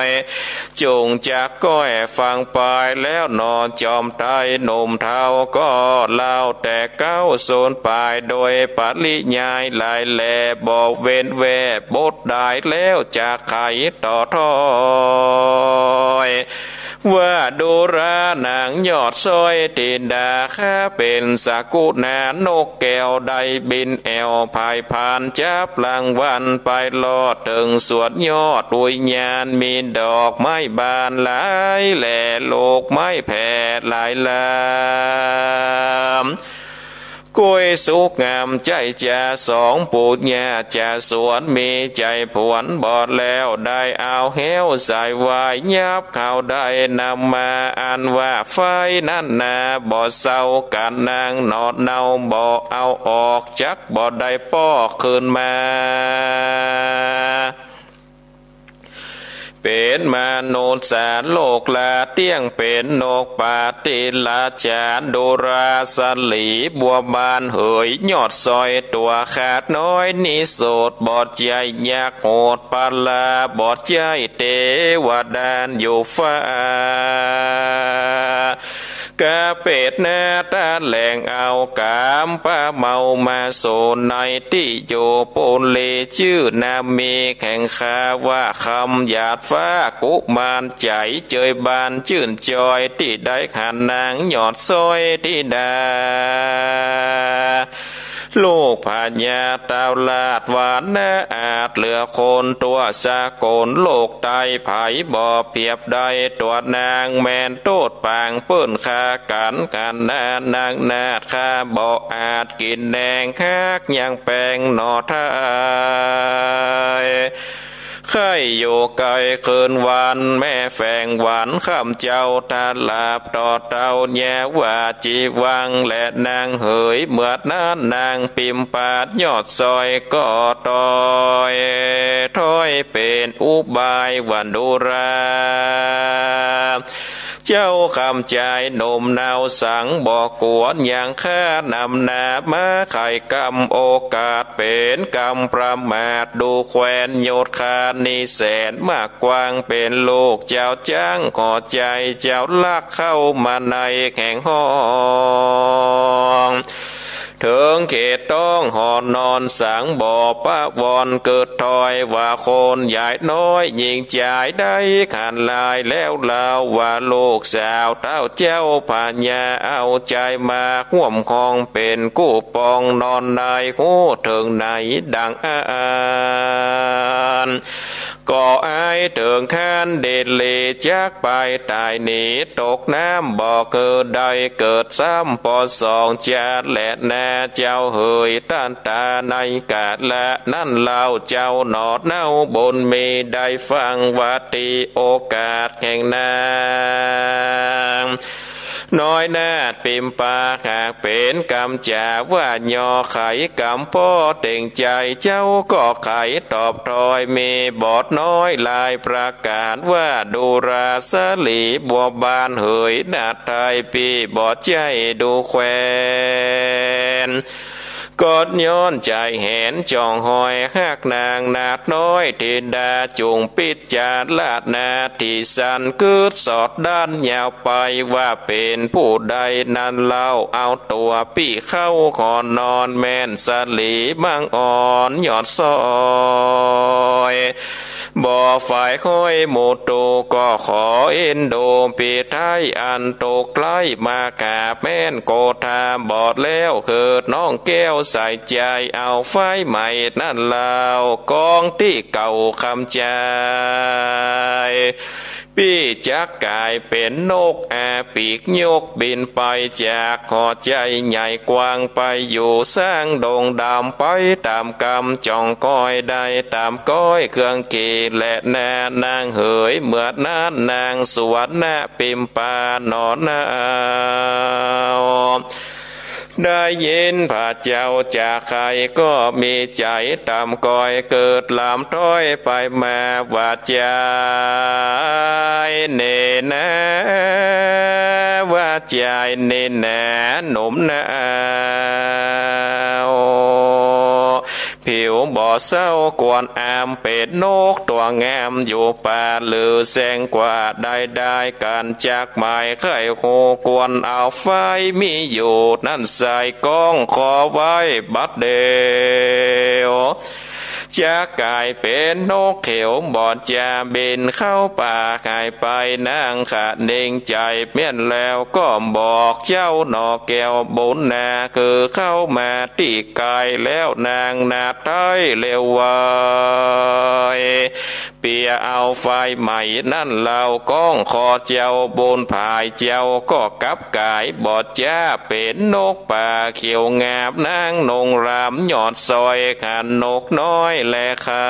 ย จุ่งจักก้อยฟังปาย แล้วหนอจอมไท้หนุ่มเฒ่า ก็เล่าแต่เก๊าสูนปาย โดยปริยายหลายแล บ่เว้นแว่บท ได้ แล้วจะไขต่อถ้อย ว่าดูราหนังยอดซ้อยธิดาข้าเป๋นสกุณานกแก้วได้บินแอ่ว ผายผ่านจับรางวัลไปลอดเถิงสวนยอดอุยญาณ มีดอกไม้บานหลายแหล่ ลูกไม้แผ่หลายลำ กล้วยสุกงามใจ๋จ๋าสองปู๋ย่าจ๋าสวน มีใจ๋ผวนบ่แล้ว ได้เอาแฮ้วสายวาย ยับเข้าได้นำมา อันว่าไฟนั้นนาบ่เศร้า กั๋นนางหนอเนาบ่เอาออก จักบ่ได้ปอกคืนมา เป๋นมนุษย์สาโลกลา เตี้ยงเป๋นนกปาฏิราชา ดูราสลีบัวบานเหย ยอดซ้อยตั๋วขาดน้อยนิโสด บ่ใจ้ยักษ์โหดปาลา บ่ใจ้เตวดาอยู่ฟ้า กาเปตนาตะแหลงเอากามปะเมามาโสนในตี้อยู่ปูนลี จื้อนามีแข่งข้าว่าคำหยาดฟ้า กุมารใจ๋เจยบานจื้นจอย ตี้ได้หันนางยอดซ้อยธิดา ลูกพญาเต้าราชวานะอาจเหลือคน ตั๋วสากลโลกใต้ไผบ่เปียบได้ ตั๋วนางแม่นโตษปางเปิ้นฆ่ากั๋น กั๋นนานางนาฏข้าบ่อาจ กิ๋นแหนงฮักยังแปงหน่อไท้ ใค่อยู่ไกลคืนวัน แม่แฝงหวันคำเจ้า ถ้าหลับต่อเต้าแย่ว่าจีวัง และนางเหย เมื่อนั้นนางปิมปาดยอดซ้อยก็ตอย ถ้อยเป๋นอุบายว่าดูรา เจ้าคำใจ๋หนุ่มเนาสังบ่กวน ยังข้านำหน้ามาไขกำโอกาส เป๋นกำประมาทดูแควน ยศคานิแสนมากกว้าง เป๋นลูกเจ้าจ๊างขอใจ๋เจ้าลักเข้ามาในแข่งห้อง เถิงเขตต้องหอนอนสังบ่ปะวอน เกิดถ้อยว่าคนยายน้อย หญิงจายได้ขันลายแล้วลาว ว่าลูกสาวเต้าเจ้าพญา เอาใจ๋มาฮ่วมคอง เป๋นกู้ปองนอนในฮู้เถิงในดังอั้น ก็อายเถิงขั้นเดชเล จักไปต๋ายหนีตกน้ำบ่คือได้เกิดซ้ำปอสองจาติแลนา เจ้าเหย ตันตาในกาละนั้นเล่า เจ้าหนอเนาบุญมีได้ฟังว่าตี้โอกาสแห่งนาง น้อยนาฏปิมปาหากเป๋นกำจ๋าว่าย่อไขกำป้อเต็งใจ๋ เจ้าก็ไขตอบถ้อย มีบทน้อยลายประก๋านว่าดูราสลีบัวบานเหย นาฏไท้ปี้บ่ใจ้ดูแควน ก็ย้อนใจ๋แหนจ่องหอยฮักนางนาฏน้อยธิดา จุ่งปิจจารานาฏตี้สัน กึ๊ดสอดด้านยาวไป ว่าเป๋นผู้ใดนั้นเล่า เอาตั๋วปี้เข้าขอนอน แม่นสลีบังอ่อนยอดซ้อย บ่ฝ่ายห้อยหมู่ตู่ ก็ขอเอ็นดูปี้ไท้อันตกไร้มา กาแม่นโกธาบอดแล้ว คือน้องแก้วใส่ใจ๋ เอาไฟไหม้นั้นเล่ากองตี้เก่าคำใจ๋ ปี้จักก๋ายเป๋นนกอาปีกยกบินไปจากหอใจ๋ใหญ่กว้างไปอยู่สร้างดงดำ ไปต๋ามกำจ่องก้อยได้ต๋ามก้อยเครื่องเขตแลนา นางเหย เมื่อนั้นนางสุวรรณปิมปาหนอเนา ได้ยินพระเจ้าจะไขก็มีใจ๋ต๋ามก้อย เกิดลำถ้อยไปมาว่าใจ๋เน่นา ว่าใจ๋เน่นาหนุ่มเนา ผิวบ่เศร้ากวนอาม เป๋นนกตั๋วงามอยู่ป่า หรือแสงกว่าได้ได้กั๋นจักหมาย ใค่ฮู้ควรเอาไฟมีอยู่นั้นใส่ ก้องขอไว้บัดเดียว จักก๋ายเป๋นนกเขียวบ่จ๋าบินเข้าป่า หายไป นางคะเนงใจ๋เมี้ยน แล้วก็บอกเจ้าหน่อแก้วบุญนา คือเข้ามาตี้ก๋ายแล้ว นางนาไท้เร็วไว เปียเอาไฟใหม่นั้น เล่าก้องขอเจ้าบุญ ผายเจ้าก็กลับก๋ายบ่จ๋า เป๋นนกป่าเขียวงาม นางนงรำยอดซอย ขันนกน้อยแลคำ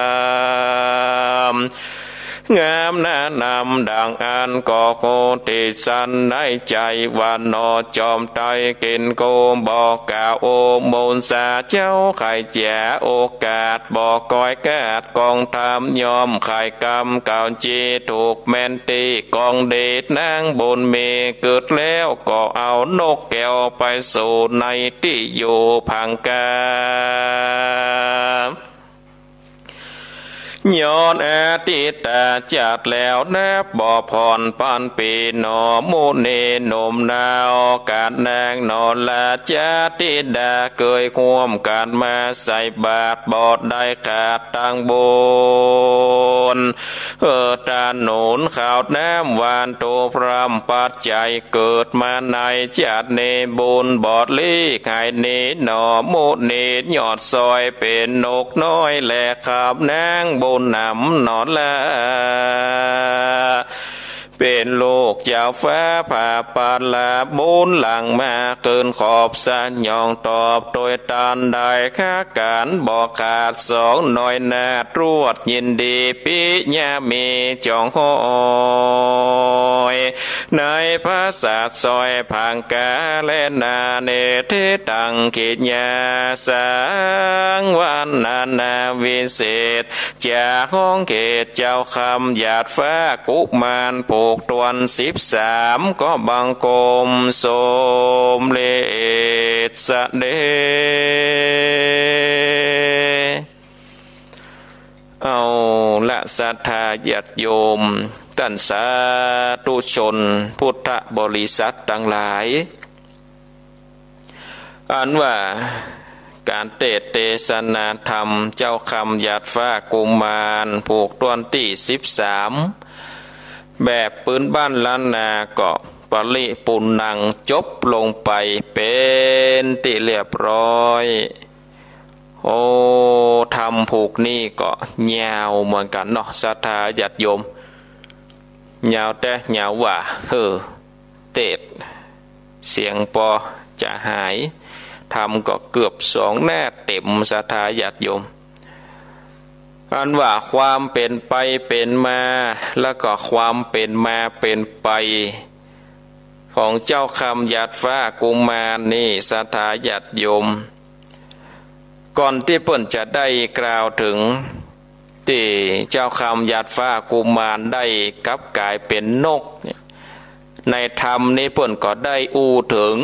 งามหน้านำดังอั้นก็โกติสันในใจ๋ว่า หน่อจอมไต้เกณฑ์โก บ่กล่าวโอมนสาเจ้า ใค่เจียโอกาส บ่ก้อยกาดกองธรรม ย่อมใค่กำเก่า จีถูกแม่นตี้กองเดช นางบุญมีเกิดแล้ว ก็เอานกแก้วไปสู่ในตี้อยู่ผังกา ย้อนอดีตจ๋าดแล้วนับบ่ผ่อนปันปี๋ หน่อมุนีหนุ่มนา โอกาสนางหน่อราชธิดา เกยฮ่วมกั๋นมาใส่บาตร บ่ได้ขาดตังบุญ เออ ถนนข้าวน้ำหวาน ถูกพร่ำปัจจัย เกิดมาในจ๋าดนี้ บุญบ่หลีกหายหนี หน่อมุนียอดซอย เป๋นนกน้อยแลคำ นางบุญนำหน่อรา เป๋นลูกเจ้าฟ้าผ่าปาลา บุญหลั่งมาเกินขอบ สยองตอบโดยตัน ได้ค่าก๋านบ่ขาดสอง น้อยหน้าตรวจยินดี ปิยะมีจ่องห้อย ในผาสาทซอยผังกา และนาเนเทตังกิจญา สังวรรณนาวิเศษ จากห้องเขตเจ้าคำหยาดฟ้ากุมาร ผูกถ้วนสิบสาม ก็บังคมสมเร็จเสด็จ เอาละศรัทธาญาติโยม ต้านสาธุชนพุทธบริษัทตังหลาย อันว่าก๋านเตสน์เตสนาธรรม เจ้าคำหยาดฟ้ากุมาร ผูกถ้วนตี้สิบสาม แบบปื้นบ้านล้านนา ก็ปริปูรณ์ัง จบลงไปเป๋นตี้เรียบร้อย โอ้ ธรรมผูกนี้ก็ยาวเหมือนกั๋นเนาะ ศรัทธาญาติโยม ยาวแต๊ ยาวหว่า เฮ้อ เตสน์เสียงปอจะหาย ธรรมก็เกือบสองหน้าเต็ม ศรัทธาญาติโยม อันว่าความเป๋นไปเป๋นมา แล้วก็ความเป๋นมาเป๋นไป ของเจ้าคำหยาดฟ้ากุมารนี่ ศรัทธาญาติโยม ก่อนตี้เปิ้นจะได้กล่าวเถิงตี้เจ้าคำหยาดฟ้ากุมารได้กลับก๋ายเป๋นนกเนี่ย ในธรรมนี้เปิ้นก็ได้อู้เถิง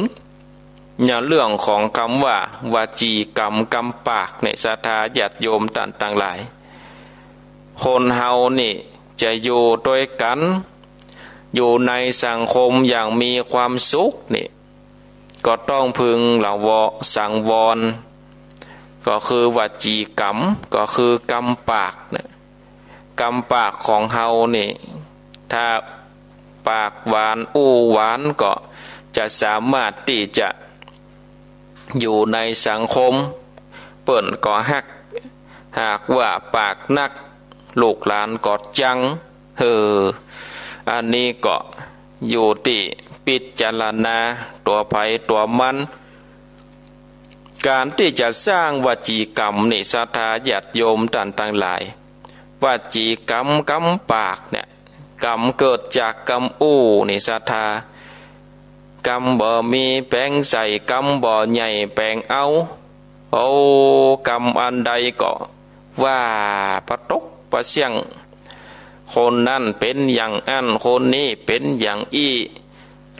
ในเรื่องของกำว่า วจีกรรม กำปากเนี่ย ศรัทธาญาติโยมต้านตังหลาย คนเฮานี่จะอยู่ตวยกั๋น อยู่ในสังคมอย่างมีความสุขนี่ ก็ต้องพึงระวะสังวร ก็คือวจีกรรม ก็คือกำปากเนี่ย กำปากของเฮานี่ ถ้าปากหวานอู้หวานก็จะสามารถตี้จะอยู่ในสังคม เปิ้นก็ฮัก หากว่าปากนัก ลูกหลานก็จัง เออ อันนี้ก็อยู่ตี้พิจารณาตั๋วใผตั๋วมัน ก๋านตี้จะสร้างวจีกรรมนี่ ศรัทธาญาติโยมต้านตังหลาย วจีกรรม กำปากเนี่ย กรรมเกิดจากกำอู้นี่ ศรัทธา กำบ่มีแป๋งใส่ กำบ่ใหญ่แป๋งเอา โอ้ กำอันใดก็ว่าปะตกปะเสี้ยง คนนั้นเป๋นอย่างอั้น คนนี้เป๋นอย่างอี้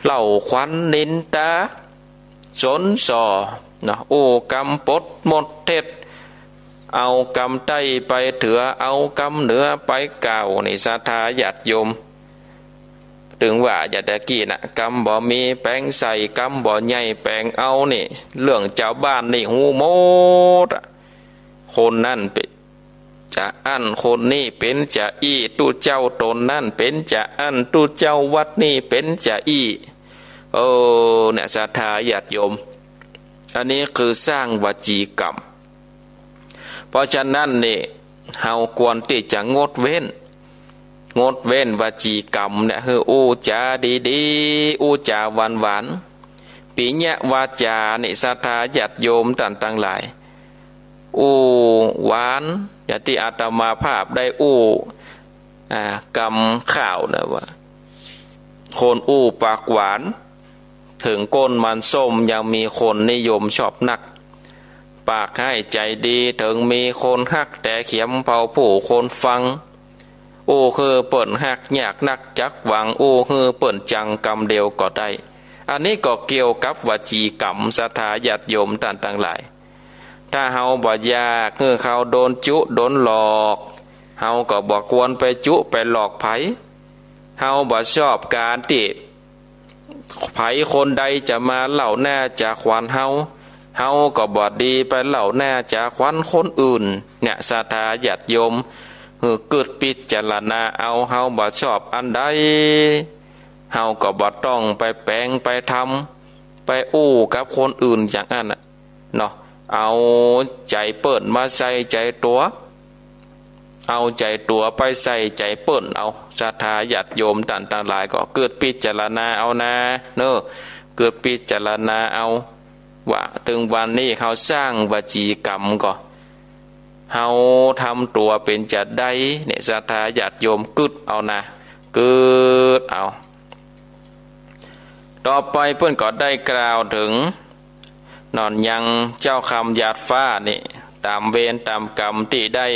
เล่าขวัญนินตา สนส่อเนาะ อู้กำปดมดเท็จ เอากำใต้ไปเถือ เอากำเหนือไปกล่าวนี่ ศรัทธาญาติโยม เถิงว่าอย่างตะกี้น่ะ กำบ่มีแป๋งใส่ กำบ่ใหญ่แป๋งเอานี่ เรื่องจาวบ้านนี่ฮู้หมดอะ คนนั้นเป๋น จะอั้นคนนี้เป๋นจาอี้ ตุ๊เจ้าต๋นนั้นเป๋นจาอั้น ตุ๊เจ้าวัดนี้เป๋นจาอี้ เออ เนี่ย ศรัทธาญาติโยม อันนี้คือสร้างวจีกรรม เพราะฉะนั้นนี่ เฮาควรตี้จะงดเว้น งดเว้นวจีกรรมเนี่ย หื้ออู้จ๋าดีๆ อู้จ๋าหวานๆ ปิยะวาจานี่ ศรัทธาญาติโยมต้านตังหลาย อู้หวาน อย่างตี้อาตมาภาพได้อู้ อ่า กำข่าวนะว่า คนอู้ปากหวาน เถิงก้นมันส้มยังมีคนนิยมชอบนัก ปากฮ้ายใจ๋ดีเถิงมีคนฮัก แต่เขียมเผาผู้คนฟัง อู้หื้อเปิ้นฮักยากนักจักหวัง อู้หื้อเปิ้นจังกำเดียวก็ได้ อันนี้ก็เกี่ยวกับวจีกรรม ศรัทธาญาติโยมต้านตังหลาย ถ้าเฮาบ่อยากหื้อเขาโดนจุโดนหลอก เฮาก็บ่ควรไปจุไปหลอกใผ เฮาบ่ชอบก๋านตี้ใผคนใดจะมาเล่าหน้าจะขวัญเฮา เฮาก็บ่ดีไปเล่าหน้าจะขวัญคนอื่น เนี่ย ศรัทธาญาติโยม หื้อกึ๊ดพิจารณาเอา เฮาบ่ชอบอันใด เฮาก็บ่ต้องไปแป๋งไปทำ ไปอู้กับคนอื่นอย่างอั้นน่ะ เนาะ เอาใจ๋เปิ้นมาใส่ใจ๋ตั๋ว เอาใจ๋ตั๋วไปใส่ใจ๋เปิ้นเอา ศรัทธาญาติโยมต้านตังหลายก็กึ๊ดพิจารณาเอานา เนาะ กึ๊ดพิจารณาเอา ว่าเถิงวันนี้เฮาสร้างวจีกรรมก็ เฮาทำตั๋วเป๋นจาใดเนี่ย ศรัทธาญาติโยมกึ๊ดเอานา กึ๊ดเอา ต่อไปเปิ้นก็ได้กล่าวเถิง เนาะ ยังเจ้าคำหยาดฟ้านี่ ต๋ามเวรต๋ามกรรมตี้ได้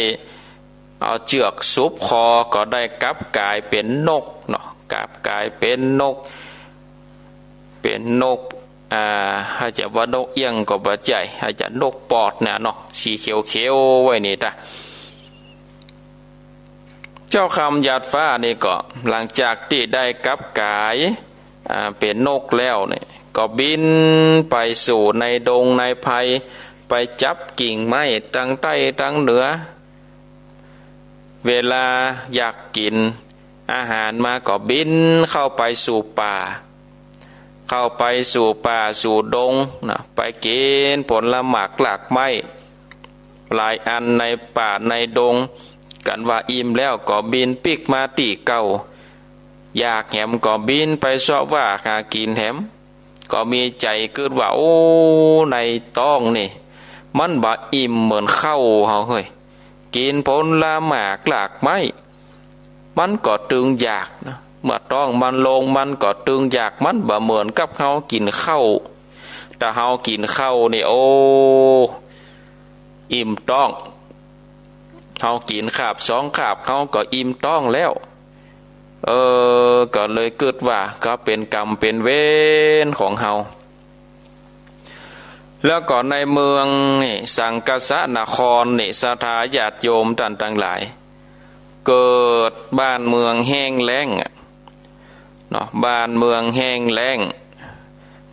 เอาเจือกสุบคอ ก็ได้กลับก๋ายเป๋นนกเนาะ กลับก๋ายเป๋นนก เป๋นนก อ่า หากจะว่านกเอี้ยงก็บ่ใจ้ หากจะนกปอดเนี่ยเนาะ สีเขียวๆ ไว้นี่ตะ เจ้าคำหยาดฟ้านี่ก็ หลังจากตี้ได้กลับก๋าย อ่า เป๋นนกแล้วนี่ ก็บินไปสู่ในดงในไพร ไปจับกิ่งไม้ตังใต้ตังเหนือ เวลาอยากกิ๋นอาหารมาก็บินเข้าไปสู่ป่า เข้าไปสู่ป่าสู่ดงนะ ไปกิ๋นผลหมากรากไม้ หลายอันในป่าในดง กั๋นว่าอิ่มแล้วก็บินปิ๊กมาตี้เก่า อยากแหมก็บินไปเซาะว่าหากิ๋นแหม ก็มีใจ๋กึ๊ดว่า โอ้ ในต๊องนี่ มันบ่อิ่มเหมือนข้าวเฮาเฮ้ย กิ๋นผลหมากรากไม้ มันก็ตึงอยากนะ เมื่อต๊องมันโล่งมันก็ตึงอยาก มันบ่เหมือนกับเฮากิ๋นข้าว ถ้าเฮากิ๋นข้าวนี่ โอ้ อิ่มต๊อง เฮากิ๋นคาบสองคาบ เฮาก็อิ่มต๊องแล้ว เออ ก็เลยกึ๊ดว่า ก็เป๋นกรรมเป๋นเวรของเฮา แล้วก็ในเมืองนี่ สังคสนครนี่ ศรัทธาญาติโยมต้านตังหลาย เกิดบ้านเมืองแห้งแล้งอะ เนาะ บ้านเมืองแห้งแล้ง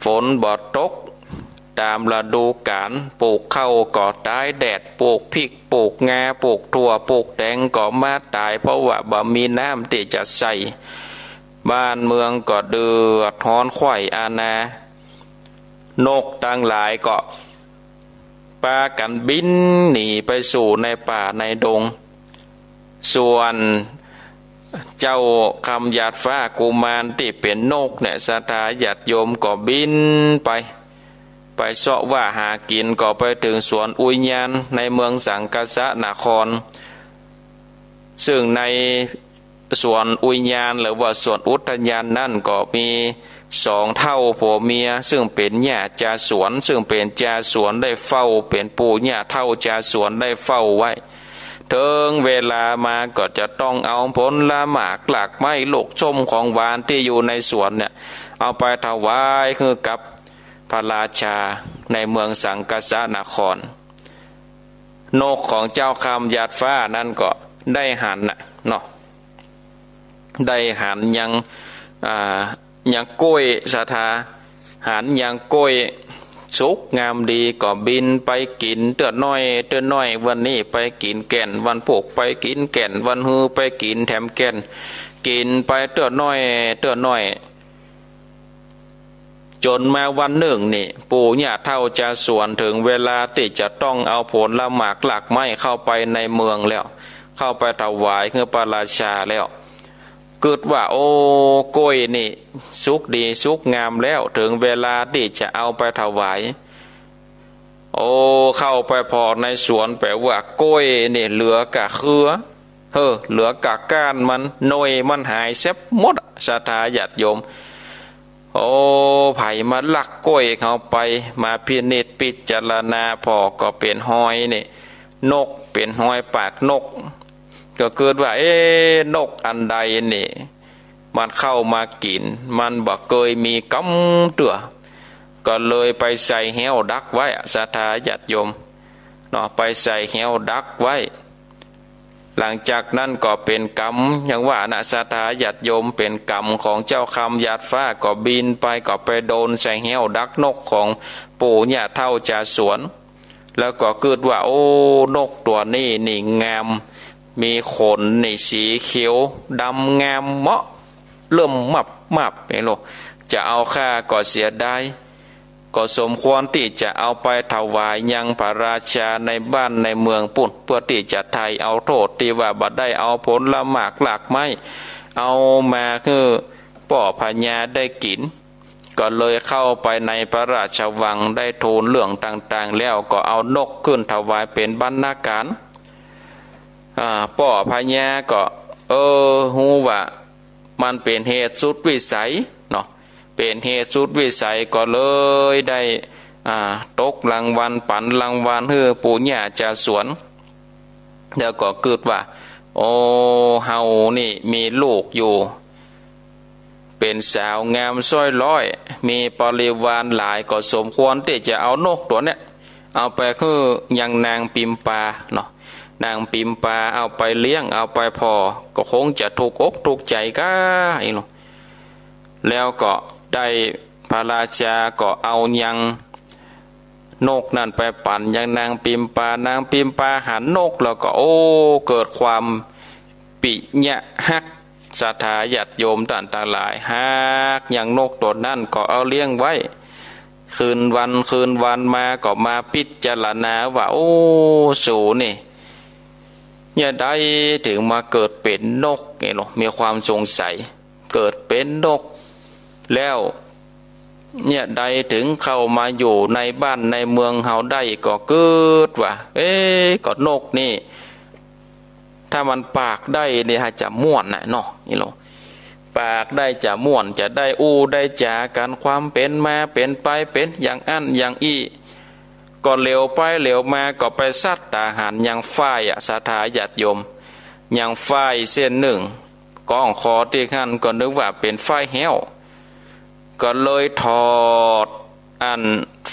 ฝนบ่ตกต๋ามฤดูก๋าล ปลูกข้าวก็ต๋ายแดด ปลูกพริก ปลูกงา ปลูกถั่ว ปลูกแตงก็มาต๋าย เพราะว่าบ่มีน้ำตี้จะใส่ บ้านเมืองก็เดือดฮ้อนใคว่อานา นกตังหลายก็ ปากั๋นบินหนีไปสู่ในป่าในดง ส่วนเจ้าคำหยาดฟ้ากุมารตี้เป๋นนกเนี่ย ศรัทธาญาติโยมก็บินไป ไปเซาะว่าหากิ๋น ก็ไปเถิงสวนอุยญาณในเมืองสังคสนคร ซึ่งใน สวนอุยญาณหรือว่าสวนอุทยานนั้นก็มีสองเฒ่าผัวเมีย ซึ่งเป๋นย่าจ่าสวน ซึ่งเป๋นจ่าสวนได้เฝ้า เป๋นปู่ย่าเฒ่าจ่าสวนได้เฝ้าไว้ เถิงเวลามาก็จะต้องเอาผลหมากรากไม้ลูกส้มของหวานตี้อยู่ในสวนเนี่ย เอาไปถวายหื้อกับพระราชาในเมืองสังคสนคร นกของเจ้าคำหยาดฟ้านั้นก็ได้หันน่ะเนาะ ได้หันยัง อ่า ยังก้วยศรัทธา หันยังก้วย สุกงามดีก็บินไปกิ๋นเตื้อน้อยเตื้อน้อย วันนี้ไปกิ๋นแก่น วันพูกไปกิ๋นแก่น วันฮือไปกิ๋นแถมแก่น กิ๋นไปเตื้อน้อยเตื้อน้อย จ๋นมาวันนึ่งนี่ ปู่ย่าเฒ่าจาวสวนเถิงเวลาตี้จะต้องเอาผลหมากรากไม้เข้าไปในเมืองแล้ว เข้าไปถวายหื้อพระราชาแล้ว กึ๊ดว่า โอ้ กล้วยนี่สุกดีสุกงามแล้ว เถิงเวลาตี้จะเอาไปถวาย โอ้ เข้าไปผ่อในสวนแป๋วว่ากล้วยนี่เหลือกะเครือ เฮ้อ เหลือกะก้านมัน หน่วยมันหายแซบหมดอะ ศรัทธาญาติโยม โอ้ ใผมาลักกล้วยเฮาไป มาพินิจพิจารณาผ่อก็เป๋นฮอยนี่ นก เป๋นฮอยปากนก ก็กึ๊ดว่า เอ๊ะ นกอันใดนี่ มันเข้ามากิ๋น มันบ่เกยมีกำเตื้อ ก็เลยไปใส่แฮ้วดักไว้อะ ศรัทธาญาติโยม เนาะ ไปใส่แฮ้วดักไว้ หลังจากนั้นก็เป๋นกรรม อย่างว่านะ ศรัทธาญาติโยม เป๋นกรรมของเจ้าคำหยาดฟ้า ก็บินไป ก็ไปโดนใส่แฮ้วดักนกของปู่ย่าเฒ่าจาวสวน แล้วก็กึ๊ดว่า โอ้ นกตั๋วนี้นี่งาม มีขนนี่สีเขียวดำงามเหมาะ เริ่มมับมับ เห็นโล จะเอาข้าก็เสียดาย ก็สมควรตี้จะเอาไปถวายยังพระราชาในบ้านในเมืองปู้น เพื่อตี้จะไถ่เอาโต้ษตี้ว่าบ่ได้เอาผลหมากรากไม้ เอามาหื้อป้อพญาได้กิ๋น ก็เลยเข้าไปในพระราชวัง ได้ทูลเรื่องต่างๆ แล้วก็เอานกขึ้นถวายเป๋นบรรณาการ อ่า ป้อพญาก็ เออ ฮู้ว่ามันเป๋นเหตุสุดวิสัยเนาะ เป๋นเหตุสุดวิสัยก็เลยได้ อ่า ตกรางวัล ปั๋นรางวัลหื้อปู่ย่าจาวสวน แล้วก็กึ๊ดว่า โอ้ เฮานี่มีลูกอยู่ เป๋นสาวงามสวยร้อย มีบริวารหลาย ก็สมควรตี้จะเอานกตั๋วเนี้ย เอาไปหื้อยังนางปิมปาเนาะ นางปิมปาเอาไปเลี้ยง เอาไปผ่อ ก็คงจะถูกอกถูกใจ๋ก้า อีหลู แล้วก็ได้ พระราชาก็เอายัง นกนั้นไปปั๋นยังนางปิมปา นางปิมปาหันนกแล้วก็ โอ้ เกิดความปิยะฮัก ศรัทธาญาติโยมต้านตังหลาย ฮักยังนกตั๋วนั้นก็เอาเลี้ยงไว้ คืนวันคืนวันมาก็มาพิจารณาว่า โอ้ สูนี่ เยียะใดเถิงมาเกิดเป๋นนก เนี่ยเนาะ มีความสงสัย เกิดเป๋นนก แล้ว เยียะใดเถิงเข้ามาอยู่ในบ้านในเมืองเฮาได้ ก็กึ๊ดว่า เอ๊ะ ก็นกนี่ ถ้ามันปากได้นี่ หาจะม่วนน่ะเนาะ นี่เนาะ ปากได้จะม่วน จะได้อู้ได้จ๋ากั๋น ความเป๋นมาเป๋นไปเป๋นอย่างอั้นอย่างอี้ ก็เหลียวไปเหลียวมาก็ไปสัตตาหันยังฝ้ายอะ ศรัทธาญาติโยม ยังฝ้ายเส้นนึ่ง ก้องคอตี้หั้นก็นึกว่าเป๋นฝ้ายแฮ้ว ก็เลยถอดอัน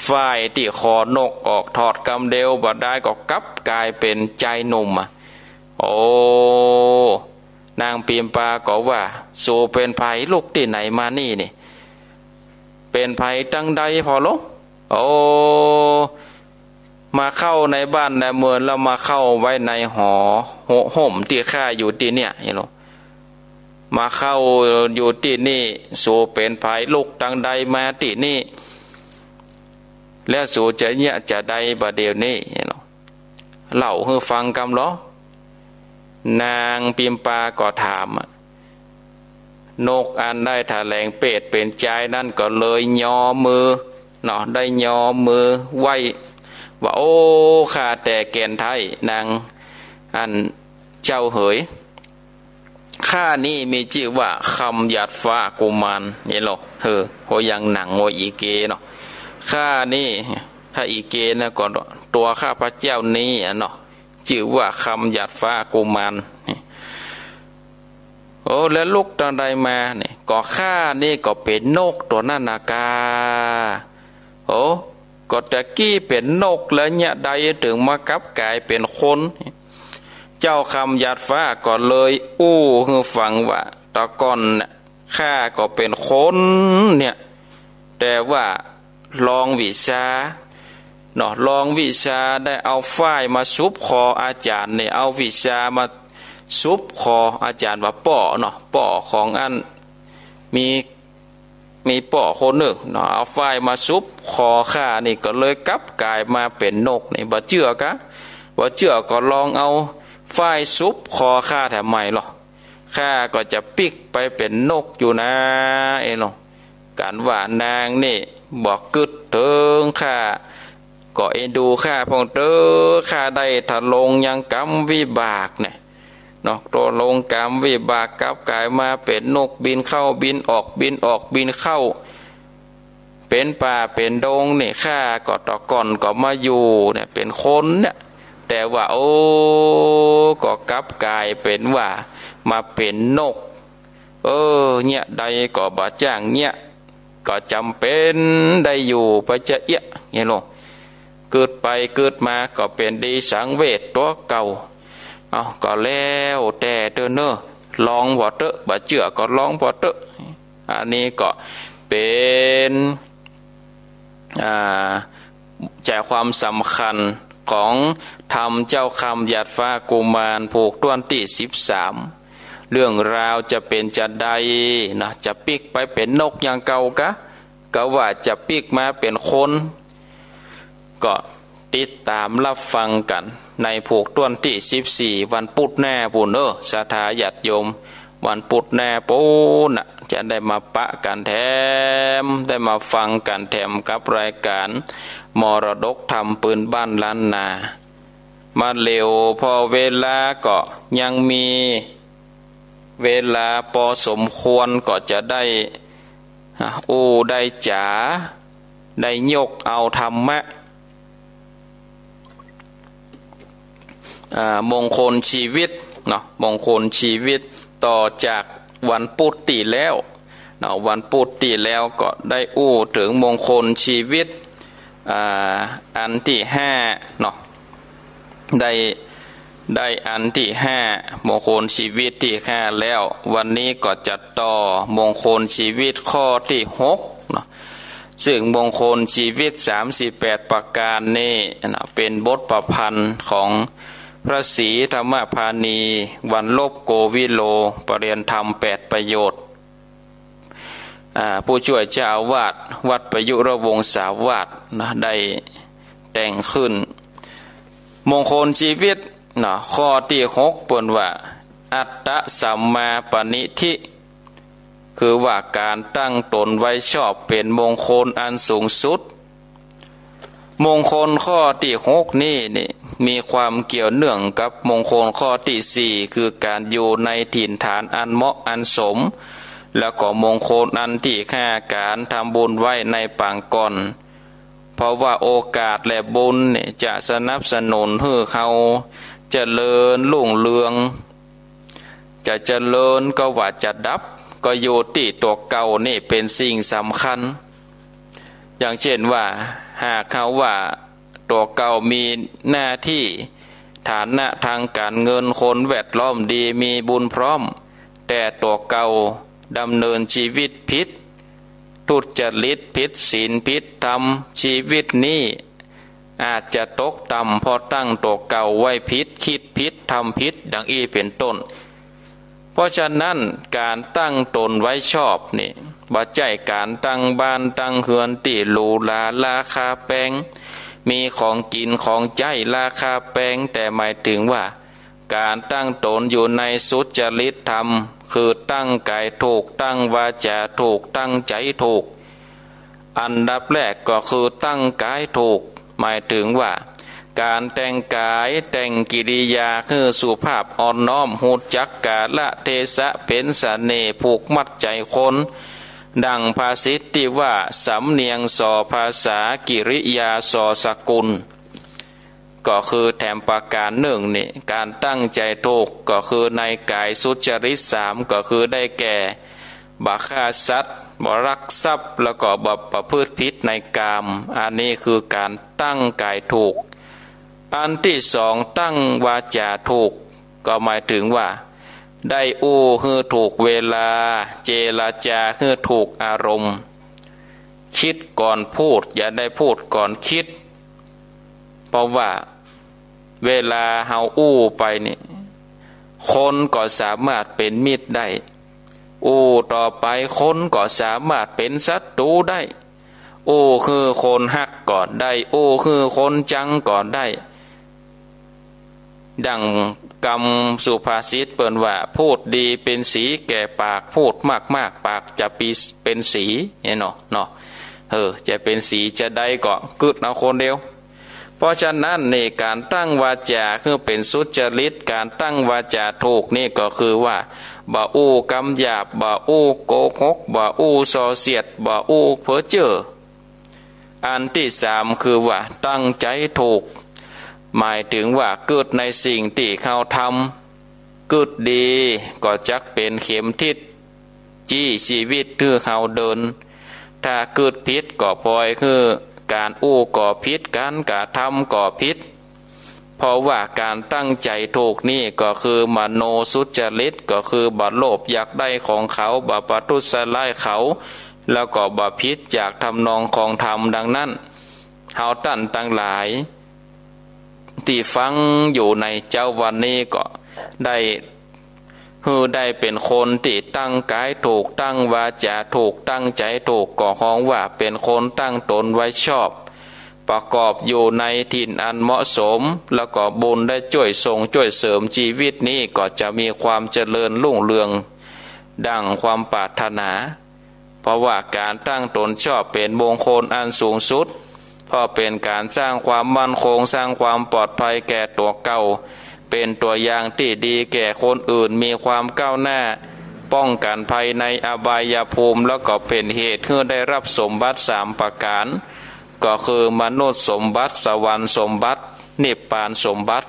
ฝ้ายตี้คอนกออก ถอดกำเดียวบ่ดายก็กลับก๋ายเป๋นจายหนุ่มอะ โอ้ นางปิมปาก็ว่า สูเป๋นใผ ลุกตี้ไหนมานี่นี่ เป๋นใผตังใดผ่อหลง โอ้ มาเข้าในบ้านในเมืองแล้วมาเข้าไว้ในหอห่มตี้ข้าอยู่ตี้เนี่ย เห็นบ่ มาเข้าอยู่ตี้นี่ สูเป๋นใผ ลุกตังใดมาตี้นี่ แล้วสูจะเยียะจะใดบ่าเดี่ยวนี้ เห็นบ่ เล่าหื้อฟังกำลอ นางปิมปาก็ถามอะ นกอันได้ถะแหลงเพศเป๋นจายนั้นก็เลยยอมือเนาะ ได้ยอมือไหว้ว่า โอ้ ข้าแต่แก่นไท้ นางอั้นเจ้าเหย ข้านี้มีจื้อว่าคำหยาดฟ้ากุมาร เนี่ยเนาะ เออ โหยังหนังโออีเกเนาะ ข้านี้ ถ้าอีเกนะก็ตั๋วข้าพเจ้านี้อะเนาะ จื้อว่าคำหยาดฟ้ากุมาร โอ้ แล้วลุกตังใดมาเนี่ย ก็ข้านี่ก็เป๋นนกตั๋วนั้นนะกา โอ้ ก็ตะกี้เป๋นนกแล้วเยียะใดเถิงมากลับก๋ายเป๋นคน เจ้าคำหยาดฟ้าก็เลยอู้หื้อฟังว่า ตะก่อนน่ะ ข้าก็เป๋นคนเนี่ย แต่ว่า รองวิชาเนาะ รองวิชาได้เอาฝ้ายมาสุบคออาจ๋ารย์เนี่ย เอาวิชามาสุบคออาจ๋ารย์ว่าป้อเนาะ ป้อของอัน มี มีป้อคนนึ่งเนาะ เอาฝ้ายมาสุบคอข้านี่ ก็เลยกลับก๋ายมาเป๋นนกนี่ บ่เจื้อก่ะ บ่เจื้อก็ลองเอาฝ้ายสุบคอข้าแถมใหม่ลอ ข้าก็จะปิ๊กไปเป๋นนกอยู่นา เอเนาะ กั๋นว่านางนี่บ่กึ๊ดเถิงข้า ก็เอ็นดูข้าพ่องเต๊อะ ข้าได้ทะลงยังกรรมวิบากเนี่ยเนาะ ทะลงกรรมวิบาก กลับก๋ายมาเป๋นนกบินเข้าบินออก บินออกบินเข้า เป๋นป่าเป๋นดงนี่ ข้าก็ตะก่อนก็มาอยู่เนี่ยเป๋นคนเนี่ย แต่ว่า โอ้ ก็กลับก๋ายเป๋นว่ามาเป๋นนก เออ เยียะใดก็บ่จ้างเยียะ ก็จ๋ำเป๋นได้อยู่ไปจะเอี้ยะ เหียโล กึ๊ดไปกึ๊ดมาก็เป๋นดีสังเวชตั๋วเก่า เอ้า ก็แล้วแต่เต๊อะเน่อ ลองผ่อเต๊อะ บ่เจื้อก็ลองผ่อเต๊อะ อันนี้ก็เป๋น อ่า ใจ๋ความสำคัญของธรรมเจ้าคำหยาดฟ้ากุมารผูกต้วนตี้สิบสาม เรื่องราวจะเป๋นจาใดเนาะ จะปิ๊กไปเป๋นนกอย่างเก่าก่ะ กาว่าจะปิ๊กมาเป๋นคน ก็ติดต๋ามฮับฟังกั๋นในผูกต้วนตี้สิบสี่ วันปุ๊ดหน้าปู้นเน่อ ศรัทธาญาติโยม วันปุ๊ดหน้าปู้นน่ะ จะได้มาปะกั๋นแถม ได้มาฟังกั๋นแถมกับรายก๋านมรดกธรรมปื้นบ้านล้านนา มาเหลียวผ่อเวลาก็ยังมีเวลาปอสมควร ก็จะได้ อ่ะ อู้ได้จ๋า ได้ยกเอาธรรมะ อ่า มงคลชีวิตเนาะ มงคลชีวิตต่อจากวันปุ๊ดตี้แล้วเนาะ วันปุ๊ดตี้แล้วก็ได้อู้เถิงมงคลชีวิต อ่า อันตี้ห้าเนาะ ได้ ได้อันตี้ห้า มงคลชีวิตตี้ห้าแล้ว วันนี้ก็จะต่อมงคลชีวิตข้อตี้หกเนาะ ซึ่งมงคลชีวิตสามสิบแปดประก๋านนี้นะ เป๋นบทประพันธ์ของพระศรีธรรมพานี วัลลภโกวิโล ประเรียนธรรมแปดประโยชน์ อ่า ผู้จ้วยเจ้าอาวาสวัดประยุรวงศาวาสนะ ได้แต่งขึ้น มงคลชีวิตนะ ข้อตี้หก เปิ้นว่า อัตตสัมมาปณิธิ คือว่าก๋านตั้งต๋นไว้ชอบเป๋นมงคลอันสูงสุด มงคลข้อตี้หกนี้นี่ มีความเกี่ยวเนื่องกับมงคลข้อตี้สี่ คือก๋านอยู่ในถิ่นฐานอันเหมาะอันสม แล้วก็มงคลอันตี้ห้า ก๋านทำบุญไว้ในปางก่อน เพราะว่าโอกาสและบุญนี่จะสนับสนุนหื้อเฮาเจริญรุ่งเรือง จะเจริญก็ว่าจะดับ ก็อยู่ตี้ตั๋วเก่านี่เป๋นสิ่งสำคัญ อย่างเช่นว่า หากเฮาว่าตั๋วเก่ามีหน้าตี้ ฐานะตางก๋านเงิน คนแวดล้อมดี มีบุญพร้อม แต่ตั๋วเก่าดำเนินชีวิตผิด ทุจริต ผิดศีล ผิดธรรม ชีวิตนี้ อาจจะตกต่ำ เพราะตั้งตั๋วเก่าไว้ผิด กึ๊ดผิด ทำผิด ดังอี้เป๋นต้น เพราะฉะนั้นก๋านตั้งต๋นไว้ชอบนี่ บ่ใจ้ก๋านตั้งบ้านตั้งเฮือนตี้หรูหราราคาแปง มีของกิ๋นของใจ๊ราคาแปง แต่หมายเถิงว่า ก๋านตั้งต๋นอยู่ในสุจริตธรรม คือตั้งก๋ายถูก ตั้งวาจ๋าถูก ตั้งใจ๋ถูก อันดับแรกก็คือตั้งก๋ายถูก หมายเถิงว่า ก๋านแต่งก๋ายแต่งกิริยาหื้อสุภาพอ่อนน้อม ฮู้จักกาละเทศะ เป๋นเสน่ห์ผูกมัดใจ๋คน ดั่งภาษิตตี้ว่า สำเนียงส่อภาษา กิริยาส่อสกุล ก็คือแถมประก๋านนึ่งนี่ ก๋านตั้งใจ๋ถูก ก็คือในก๋ายสุจริตสาม ก็คือได้แก่ บ่ฆ่าสัตว์ บ่ลักทรัพย์ แล้วก็บ่ประพฤติผิดในกาม อันนี้คือก๋านตั้งก๋ายถูก อันตี้สอง ตั้งวาจ๋าถูก ก็หมายเถิงว่า ได้อู้หื้อถูกเวลา เจรจาหื้อถูกอารมณ์ กึ๊ดก่อนพูด อย่าได้พูดก่อนกึ๊ด เพราะว่าเวลาเฮาอู้ไปนี่ คนก็สามารถเป๋นมิตรได้ อู้ต่อไปคนก็สามารถเป๋นศัตรู๋ได้ อู้หื้อคนฮักก็ได้ อู้หื้อคนจังก็ได้ ดั่งกำสุภาษิตเปิ้นว่า พูดดีเป๋นสีแก่ปาก พูดมากๆ ปากจะปี เป๋นสี เนี่ยเนาะ เนาะ เออ จะเป๋นสีจะใดก็กึ๊ดเอาคนเดียว เพราะฉะนั้นนี่ ก๋านตั้งวาจ๋าหื้อเป๋นสุจริต ก๋านตั้งวาจ๋าถูกนี่ก็คือว่า บ่อู้กำหยาบ บ่อู้โกหก บ่อู้ส่อเสียด บ่อู้เพ้อเจ้อ อันตี้สามคือว่าตั้งใจ๋ถูก หมายเถิงว่ากึ๊ดในสิ่งตี้เฮาทำ กึ๊ดดีก็จักเป๋นเข็มทิศ จี๊ชีวิตหื้อเฮาเดิน ถ้ากึ๊ดผิดก็ปล่อยหื้อก๋านอู้ก็ผิด ก๋านกระทำก็ผิด เพราะว่าก๋านตั้งใจ๋ถูกนี่ก็คือมโนสุจริต ก็คือบ่โลภอยากได้ของเขา บ่ประทุษร้ายเขา แล้วก็บ่ผิดจากทำนองของธรรม ดังนั้น เฮาต้านตังหลาย ตี้ฟังอยู่ในเจ๊าวันนี้ก็ได้ หื้อได้เป๋นคนตี้ตั้งก๋ายถูก ตั้งวาจ๋าถูก ตั้งใจ๋ถูก ก็ฮ้องว่าเป๋นคนตั้งต๋นไว้ชอบ ประกอบอยู่ในถิ่นอันเหมาะสม แล้วก็บุญได้จ้วยส่งจ้วยเสริม จีวิตนี้ก็จะมีความเจริญรุ่งเรืองดั่งความปรารถนา เพราะว่าก๋านตั้งต๋นชอบเป๋นมงคลอันสูงสุด เพราะเป๋นก๋านสร้างความมั่นคง สร้างความปลอดภัยแก่ตั๋วเก่า เป๋นตั๋วอย่างตี้ดีแก่คนอื่น มีความก้าวหน้า ป้องกั๋นภัยในอบายภูมิ แล้วก็เป๋นเหตุหื้อได้ฮับสมบัติสามประก๋าน ก็คือมนุษย์สมบัติ สวรรค์สมบัติ นิพพานสมบัติ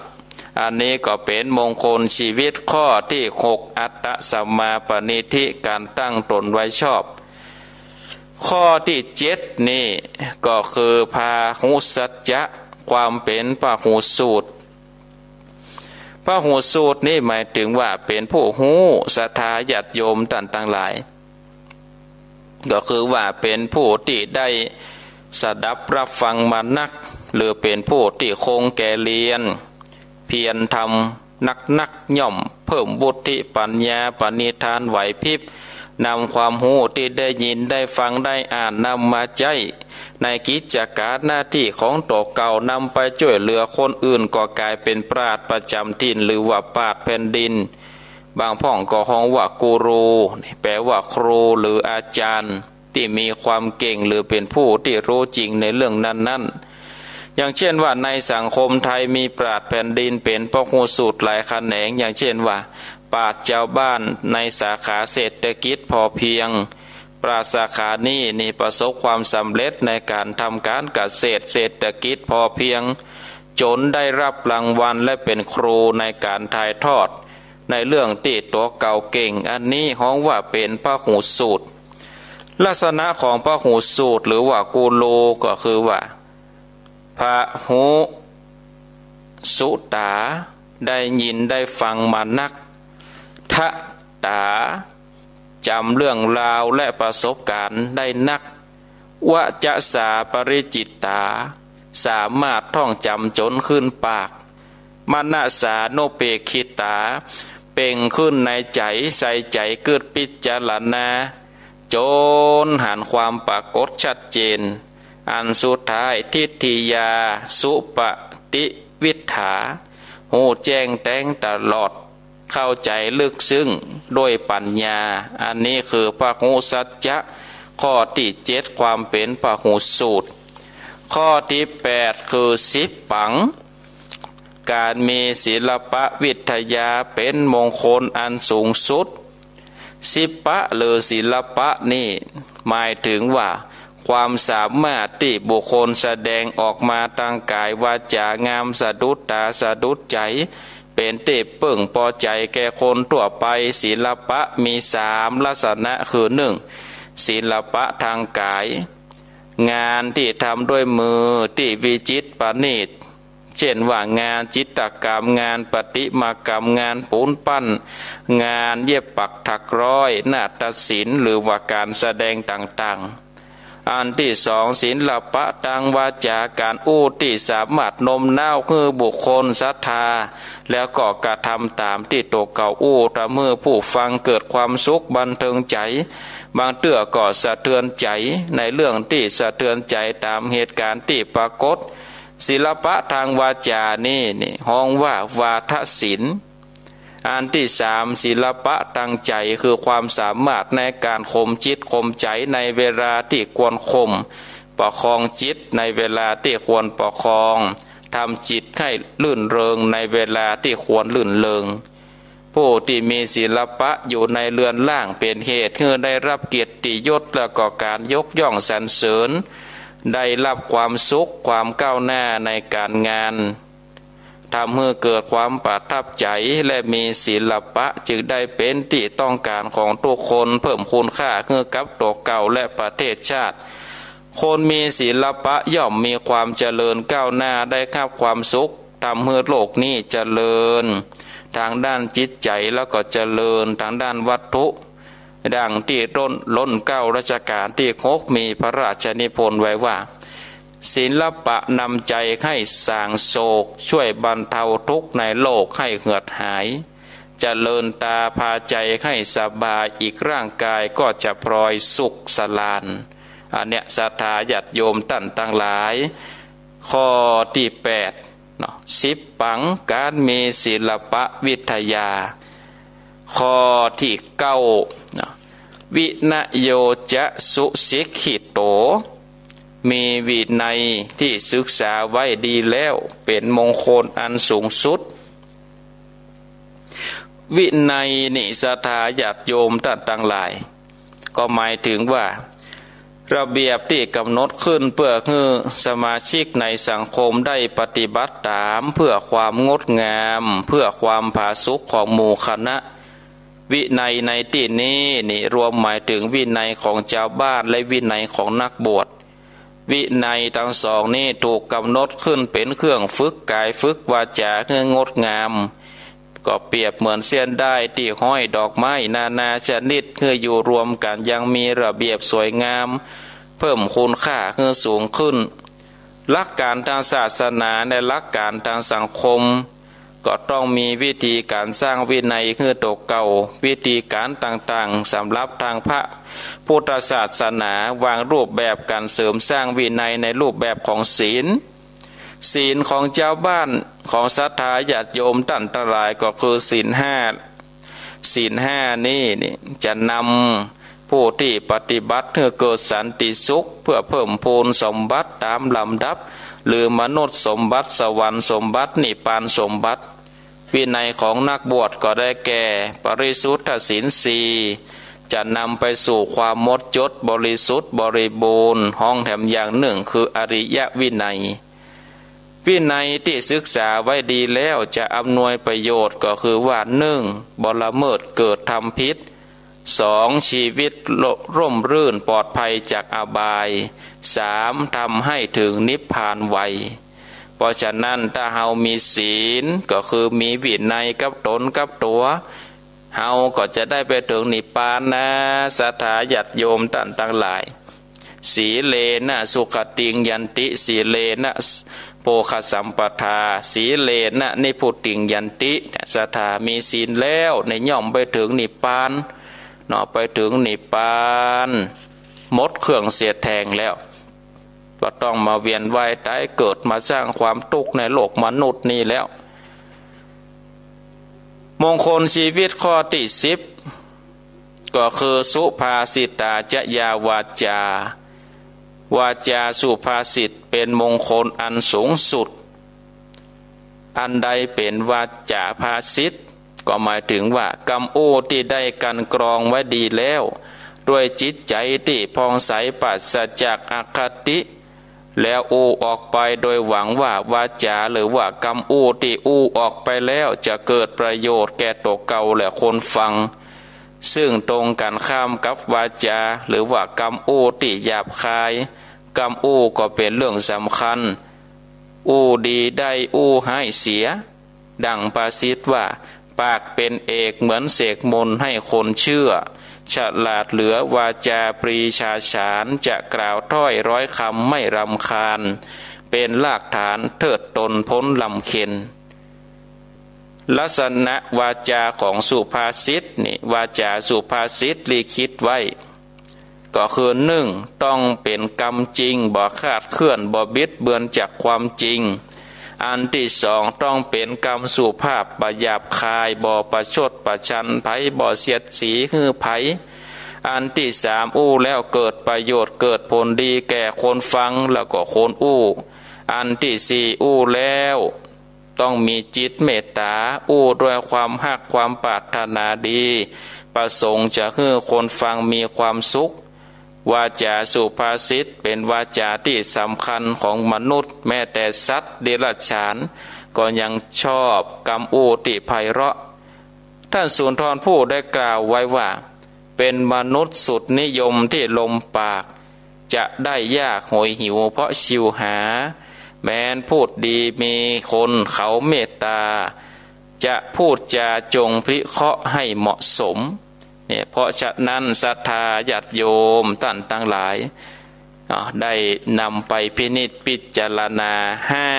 อันนี้ก็เป๋นมงคลจีวิตข้อตี้หก อัตตสัมมาปณิธิ ก๋านตั้งต๋นไว้ชอบ ข้อตี้เจ็ดนี่ก็คือพาหุสัจจะ ความเป๋นพหูสูตร พหูสูตรนี่หมายเถิงว่าเป๋นผู้ฮู้ ศรัทธาญาติโยมต้านตังหลาย ก็คือว่าเป๋นผู้ตี้ได้สดับฮับฟังมานัก หรือเป๋นผู้ตี้คงแก่เฮียน เพียรทำนักๆ ย่อมเพิ่มวุฒิปัญญา ปณิธาน ไหวพริบ นำความฮู้ตี้ได้ยินได้ฟังได้อ่านนำมาใจ๊ในกิจก๋านหน้าตี้ของตั๋วเก่า นำไปจ้วยเหลือคนอื่น ก็ก๋ายเป๋นปราชญ์ประจ๋ำถิ่น หรือว่าปราชญ์แผ่นดิน บางพ่องก็ฮ้องว่ากูรู แปลว่าครูหรืออาจ๋ารย์ ตี้มีความเก่ง หรือเป๋นผู้ตี้ฮู้จริงในเรื่องนั้นๆ อย่างเช่นว่าในสังคมไทยมีปราชญ์แผ่นดินเป๋นพหูสูตรหลายแขนง อย่างเช่นว่าปราชญ์จาวบ้านในสาขาเศรษฐกิจพอเพียง ปราชญ์สาขานี้นี่ประสบความสำเร็จในก๋านทำก๋านเกษตรเศรษฐกิจพอเพียง จ๋นได้ฮับรางวัลและเป๋นครูในก๋านถ่ายทอดในเรื่องตี้ตั๋วเก่าเก่ง อันนี้ฮ้องว่าเป๋นพหูสูตร ลักษณะของพหูสูตรหรือว่ากูรูก็คือว่า พหู สุตา ได้ยินได้ฟังมานัก ทะตา จ๋ำเรื่องราวและประสบก๋ารณ์ได้นัก วะจะสาปริจิตตา สามารถท่องจ๋ำจ๋นขึ้นปาก มนะสานุเปกขิตา เป่งขึ้นในใจ๋ ใส่ใจ๋กึ๊ดพิจารณา จ๋นหันความปรากฏชัดเจน อันสุดท้าย ทิฏฐิยาสุปฏิวิฏฐา ฮู้แจ้งแต๊งตลอด เข้าใจ๋ลึกซึ้งด้วยปัญญา อันนี้คือพหูสัจจะ ข้อตี้เจ็ด ความเป๋นพหูสูตร ข้อตี้แปด คือสิบปัง ก๋านมีศิลปวิทยาเป๋นมงคลอันสูงสุด สิบปะหรือศิลปะนี่หมายเถิงว่า ความสามารถตี้บุคคลแสดงออกมาตางก๋ายวาจ๋างามสะดุดต๋าสะดุดใจ๋ เป๋นตี้เปิ้งปอใจ๋แก่คนทั่วไป ศิลปะมีสามลักษณะ คือ นึ่ง ศิลปะตางก๋าย งานตี้ทำด้วยมือตี้วิจิตรประณีต เจ้นว่างานจิตรกรรม งานประติมากรรม งานปูนปั้น งานเย็บปักถักร้อย นาฏศิลป์ หรือว่าก๋านแสดงต่าง อันตี้สอง ศิลปะตางวาจา ก๋านอู้ตี้สามารถโน้มน้าวหื้อบุคคลศรัทธา แล้วก็กระทำต๋ามตี้ตั๋วเก่าอู้ ทำหื้อผู้ฟังเกิดความสุขบันเทิงใจ๋ บางเตื้อก็สะเทือนใจ๋ในเรื่องตี้สะเทือนใจ๋ต๋ามเหตุก๋ารณ์ตี้ปรากฏ ศิลปะตางวาจานี่ นี่ฮ้องว่าวาทศิลป์ อันตี้สาม ศิลปะตางใจ๋ คือความสามารถในก๋านข่มจิตข่มใจ๋ในเวลาตี้ควรข่ม ประคองจิตในเวลาตี้ควรประคอง ทำจิตหื้อรื่นเริงในเวลาตี้ควรรื่นเริง ผู้ตี้มีศิลปะอยู่ในเรือนร่าง เป๋นเหตุหื้อได้ฮับเกียรติยศ แล้วก็ก๋านยกย่องสรรเสริญ ได้ฮับความสุขความก้าวหน้าในก๋ารงาน ทำหื้อเกิดความประทับใจ๋ และมีศิลปะ จึงได้เป๋นตี้ต้องก๋านของกู้คน เพิ่มคุณค่าหื้อกับตั๋วเก่าและประเทศชาติ คนมีศิลปะย่อมมีความเจริญก้าวหน้า ได้ฮับความสุข ทำหื้อโลกนี้เจริญตางด้านจิตใจ๋ แล้วก็เจริญตางด้านวัตถุ ดังตี้ต้นล้นเกล้ารัชก๋าลตี้หกมีพระราชนิพนธ์ไว้ว่า ศิลปะนำใจ๋หื้อสางโศก ช่วยบรรเทาทุกข์ในโลกหื้อเหือดหาย เจริญต๋าพาใจ๋หื้อสบาย อีกร่างก๋ายก็จะพลอยสุขสลาน อันเนี้ยศรัทธาญาติโยมต้านตังหลาย ข้อตี้แปดเนาะ สิบปัง ก๋านมีศิลปะวิทยา ข้อตี้เก้าเนาะ วินโยจะสุสิกขิโต มีวินัยตี้ศึกษาไว้ดีแล้ว เป๋นมงคลอันสูงสุด วินัยนี่ศรัทธาญาติโยมต้านตังหลาย ก็หมายถึงว่า ระเบียบตี้ก๋ำหนดขึ้นเปื้อหื้อสมาชิกในสังคมได้ปฏิบัติต๋าม เปื้อความงดงาม เปื้อความผาสุกของหมู่คณะ วินัยในตี้นี้นี่รวมหมายถึงวินัยของจาวบ้านและวินัยของนักบวช วินัยตังสองนี้ถูกก๋ำหนดขึ้นเป๋นเครื่องฝึกก๋ายฝึกวาจ๋าหื้องดงาม ก็เปรียบเหมือนเสี้ยนด้ายตี้ห้อยดอกไม้นานาชนิดหื้ออยู่รวมกั๋นอย่างมีระเบียบสวยงาม เพิ่มคุณค่าหื้อสูงขึ้น หลักก๋านตางศาสนาและหลักก๋านตางสังคม ก็ต้องมีวิธีก๋านสร้างวินัยหื้อตั๋วเก่า วิธีก๋านต่างๆ สำหรับตางพระพุทธศาสนา วางรูปแบบก๋านเสริมสร้างวินัยในรูปแบบของศีล ศีลของจาวบ้านของศรัทธาญาติโยมต้านตังหลายก็คือศีลห้า ศีลห้านี้นี่จะนำผู้ตี้ปฏิบัติหื้อเกิดสันติสุข เปื้อเพิ่มพูนสมบัติต๋ามลำดับ หรือมนุษย์สมบัติ สวรรค์สมบัติ นิพพานสมบัติ วินัยของนักบวชก็ได้แก่ ปริสุทธิศีลสี่ จะนำไปสู่ความหมดจดบริสุทธิ์บริบูรณ์ ฮ้องแถมอย่างนึ่งคืออริยวินัย วินัยตี้ศึกษาไว้ดีแล้วจะอำนวยประโยชน์ก็คือว่า นึ่ง บ่ละเมิดเกิดทำผิด สอง ชีวิตร่มรื่นปลอดภัยจากอบาย สาม ทำให้ถึงนิพพานไว เพราะฉะนั้นถ้าเฮามีศีลก็คือมีวินัยกับต๋นกับตั๋ว เฮาก็จะได้ไปเถิงนิพพานนะ ศรัทธาญาติโยมต้านตังหลาย สีเลนะสุขติงยันติ สีเลนะโภคสัมปทา สีเลนะนิพพุติงยันติ เนี่ย ศรัทธามีศีลแล้วเนี่ยย่อมไปเถิงนิพพานเนาะ ไปเถิงนิพพาน หมดเครื่องเสียดแถงแล้ว บ่ต้องมาเวียนว่ายต๋ายเกิดมาสร้างความตุ๊กข์ในโลกมนุษย์นี้แล้ว มงคลชีวิตข้อตี้สิบ ก็คือสุภาสิตาจะยาวาจา วาจาสุภาษิตเป๋นมงคลอันสูงสุด อันใดเป๋นวาจาภาษิต ก็หมายถึงว่ากำอู้ตี้ได้กันกรองไว้ดีแล้ว ด้วยจิตใจ๋ตี้ผ่องใสปราศจากอคติ แล้วอู้ออกไปโดยหวังว่าวาจาหรือว่ากำอู้ตี้อู้ออกไปแล้วจะเกิดประโยชน์แก่ตั๋วเก่าและคนฟัง ซึ่งตรงกั๋นข้ามกับวาจาหรือว่ากำอู้ตี้หยาบคาย กำอู้ก็เป๋นเรื่องสำคัญ อู้ดีได้อู้ฮ้ายเสีย ดังภาษิตว่า ปากเป๋นเอกเหมือนเสกมนต์ให้คนเชื่อ ฉลาดเหลือวาจาปรีชาฉาน จะกล่าวถ้อยร้อยคำไม่รำคาญ เป็นรากฐานเทิดตนพ้นลำเค็ญ ลักษณะวาจาของสุภาษิตนี่ วาจาสุภาษิตลิขิตไว้ ก็คือ นึ่ง ต้องเป๋นกำจริง บ่คลาดเคลื่อน บ่บิดเบือนจากความจริง อันตี้สอง ต้องเป๋นกำสุภาพ บ่หยาบคาย บ่ประชดประชันใผ บ่เสียดสีหื้อใผ อันตี้สาม อู้แล้วเกิดประโยชน์ เกิดผลดีแก่คนฟังแล้วก็คนอู้ อันตี้สี่ อู้แล้ว ต้องมีจิตเมตต๋า อู้ด้วยความฮักความปรารถนาดี ประสงค์จะหื้อคนฟังมีความสุข วาจาสุภาษิตเป๋นวาจาตี้สำคัญของมนุษย์ แม้แต่สัตว์เดรัจฉานก็ยังชอบกำอู้ตี้ไพเราะ ท่านสุนทรภู่ได้กล่าวไว้ว่า เป๋นมนุษย์สุดนิยมตี้ลมปาก จะได้ยากโหยหิวเพราะชิวหา แม้นพูดดีมีคนเขาเมตตา จะพูดจาจงพิเคราะห์ให้เหมาะสม เนี่ย เพราะฉะนั้นศรัทธาญาติโยมต้านตังหลาย เนาะ ได้นำไปพินิจพิจารณาห้า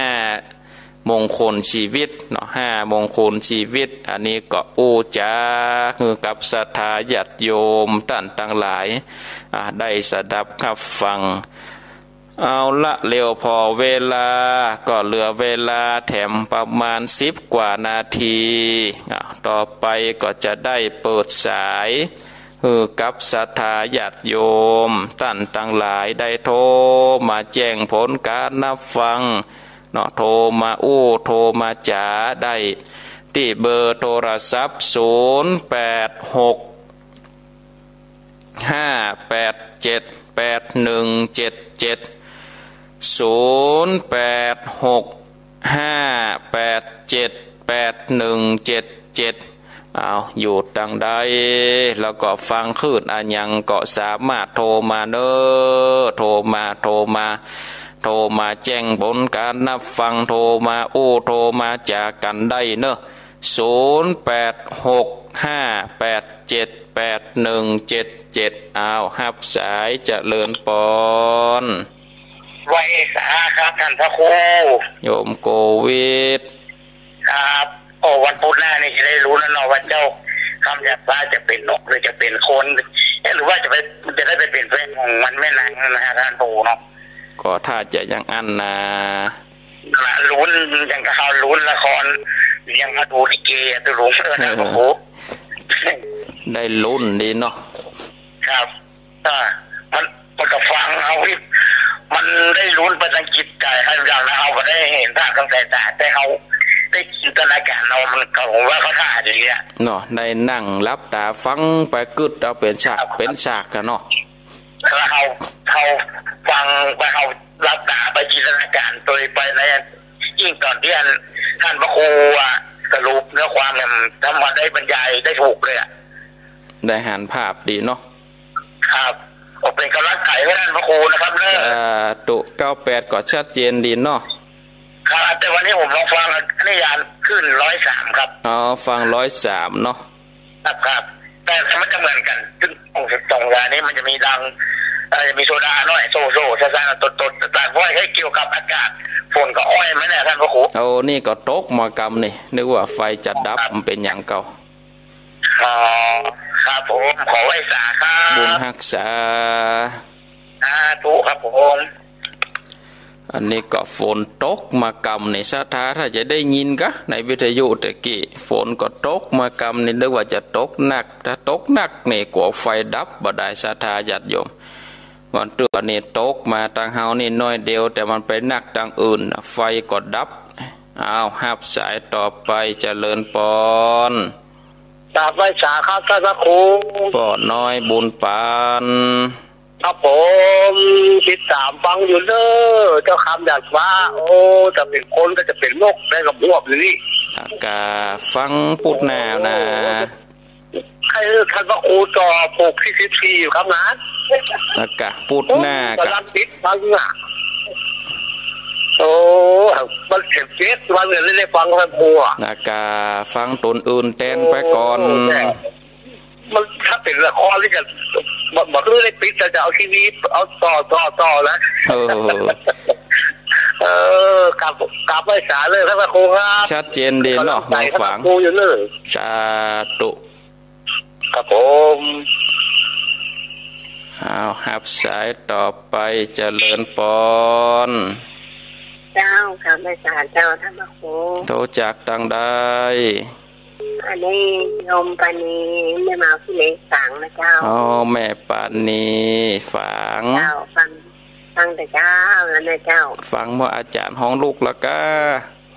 มงคลชีวิตเนาะ ห้ามงคลชีวิต อันนี้ก็อู้จ๋าหื้อกับศรัทธาญาติโยมต้านตังหลาย อ่า ได้สดับฮับฟัง เอาละ แล้วผ่อเวลา ก็เหลือเวลาแถมประมาณสิบกว่านาที อ่า ต่อไปก็จะได้เปิดสาย หื้อกับศรัทธาญาติโยมต้านตังหลายได้โทรมาแจ้งผลการฮับฟังเนาะ โทรมาอู้ โทรมาจ๋าได้ ตี้เบอร์โทรศัพท์ ศูนย์แปดหก ห้าแปดเจ็ด แปดหนึ่งเจ็ดเจ็ด ศูนย์แปดหก ห้าแปดเจ็ด แปดหนึ่งเจ็ดเจ็ด อ้าว อยู่ตังใด แล้วก็ฟังคลื่นอะหยังก็สามารถโทรมาเน้อ โทรมา โทรมา โทรมาแจ้งผลการฮับฟัง โทรมาอู้ โทรมาจ๋ากั๋นได้เน้อ ศูนย์แปดหก ห้าแปดเจ็ด แปดหนึ่งเจ็ดเจ็ด อ้าว ฮับสาย เจริญปอน ไหว้สาครับท่านพระครู โยมโกวิท ครับ โอ้ วันพุธหน้านี่จะได้รู้แล้วเนาะว่าเจ้าคำหยาดฟ้าจะเป๋นนกหรือจะเป๋นคน เอ๊ะ หรือว่าจะไป จะได้ไปเป๋นแฟนของมันแม่นางนะฮะท่านพระครูเนาะ ก็ถ้าจะอย่างอั้นนา ละลุ้น อย่างกับเฮาลุ้นละคร อย่างกับดูลิเกอะ ตุ๊ลุง เออ นะ โอ้โห ได้ลุ้นดีเนาะ ครับ อ่า มัน มันก็ฟังเอาอีก มันได้ลุ้นไปตางจิตใจ๋ อย่างเฮาบ่ได้หันภาพตางสายต๋า แต่เฮาได้จินตนาการเอา มันก็ ผมว่าเข้าท่าดีอะ เนาะ ได้นั่งหลับต๋าฟังไปกึ๊ดเอาเป๋นฉาก ครับ เป๋นฉากกั๋นเนาะ แล้วเฮา เฮาฟังไป เฮาหลับต๋าไปจินตนาการโตยไปใน ยิ่งต๋อนตี้อันท่านพระครูอะสรุปเนื้อความเนี่ย ท่านมาได้บรรยายได้ถูกเลยอะ ได้หันภาพดีเนาะ ครับ ก็เป๋นกำลังใจ๋หื้อท่านพระครูนะครับเน้อ สาธุ เก้าแปด ก็ชัดเจนดีเนาะ ครับ แต่วันนี้ผมลองฟังนิยามคลื่นร้อยสามครับ อ๋อ ฟังร้อยสามเนาะ ครับ ครับ แต่มันจะเหมือนกั๋น ซึ่งสอง สองอย่างนี้มันจะมีดัง เอ่อ จะมีโซดาน้อย โซ โซ ซา ซา ตด ตด ตด ตด เพราะให้เกี่ยวกับอากาศ ฝนก็อ้อยไหมเนี่ยท่านพระครู โอ้ นี่ก็ตกมากำนี่ นึกว่าไฟจะดับ ครับ มันเป๋นอย่างเก่า อ๋อ ครับผม ขอไหว้สาครับ บุญฮักษา สาธุครับผม อันนี้ก็ฝนตกมากำนี่ ศรัทธาถ้าจะได้ยินกะ ในวิทยุตะกี้ ฝนก็ตกมากำนี่ นึกว่าจะตกหนัก ถ้าตกหนักนี่กลัวไฟดับบ่ได้ ศรัทธาญาติโยม วันเตื้อนี่ตกมาตางเฮานี่น้อยเดียว แต่มันไปหนักตางอื่น ไฟก็ดับ อ้าว ฮับสายต่อไป เจริญปอน กราบไหว้สาครับท่านพระครู ป้อน้อยบุญปาน ครับผม ติดต๋ามฟังอยู่เน้อ เจ้าคำหยาดฟ้า โอ้ จะเป๋นคนก็จะเป๋นนก ได้กับพวกนี้ อะกะ ฟังปุดหน้านา ใครท่านพระครูต่อปกที่สิบสี่อยู่ครับนะ อะกะ ปุดหน้ากะ กำลังติดฟังอ่ะ โอ้ มันเจ็บเจ็บวันเลยได้ฟังท่านครูอะ อะกะ ฟังต๋นอื่นแตนไปก่อน โอ้ มันถ้าเป๋นละครนี่จะบ่ บ่ บ่ได้ปิด จะ จะเอาทีวี เอาต่อ ต่อ ต่อนะ เออ เออ กราบ กราบไหว้สาเน่อ ต้านพระครูครับ ชัดเจนดีเนาะ เป๋นก๋ำลังใจ๋ หมอฝาง ต้านพระครูอยู่เน่อ สาธุ ครับผม อ้าว ฮับสายต่อไป เจริญปอน เจ้า กราบไหว้สาเจ้า ต้านพระครู โทรจากตางใด อันนี้โยมปานี แม่มาผู้เล็กฝางนะเจ้า อ๋อ แม่ปานีฝาง เจ้า ฟัง ฟังแต่เจ๊าแล้วนะเจ้า ฟังว่าอาจ๋ารย์ฮ้องลูกละก้า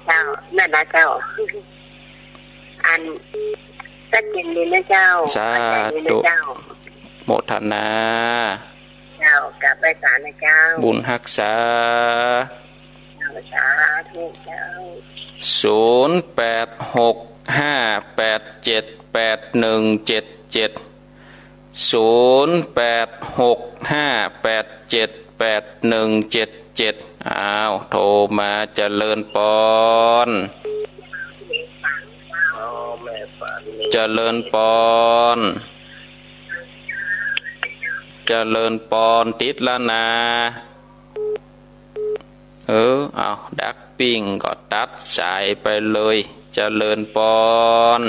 เจ้า นั่นนะเจ้า อัน ชัดเจนดีนะเจ้า สาธุ เข้าใจ๋ดีนะเจ้า โมทนา เจ้า กราบไหว้สานะเจ้า บุญฮักษา เจ้า สาธุเจ้า ศูนย์แปดหกห้าแปดเจ็ดแปดหนึ่งเจ็ดเจ็ด ศูนย์แปดหกห้าแปดเจ็ดแปดหนึ่งเจ็ดเจ็ด อ้าว โทรมา เจริญปอน เจริญปอน เจริญปอน ติดละนา เออ เอา ดักปิ้งก็ตัดสายไปเลย เจริญปอน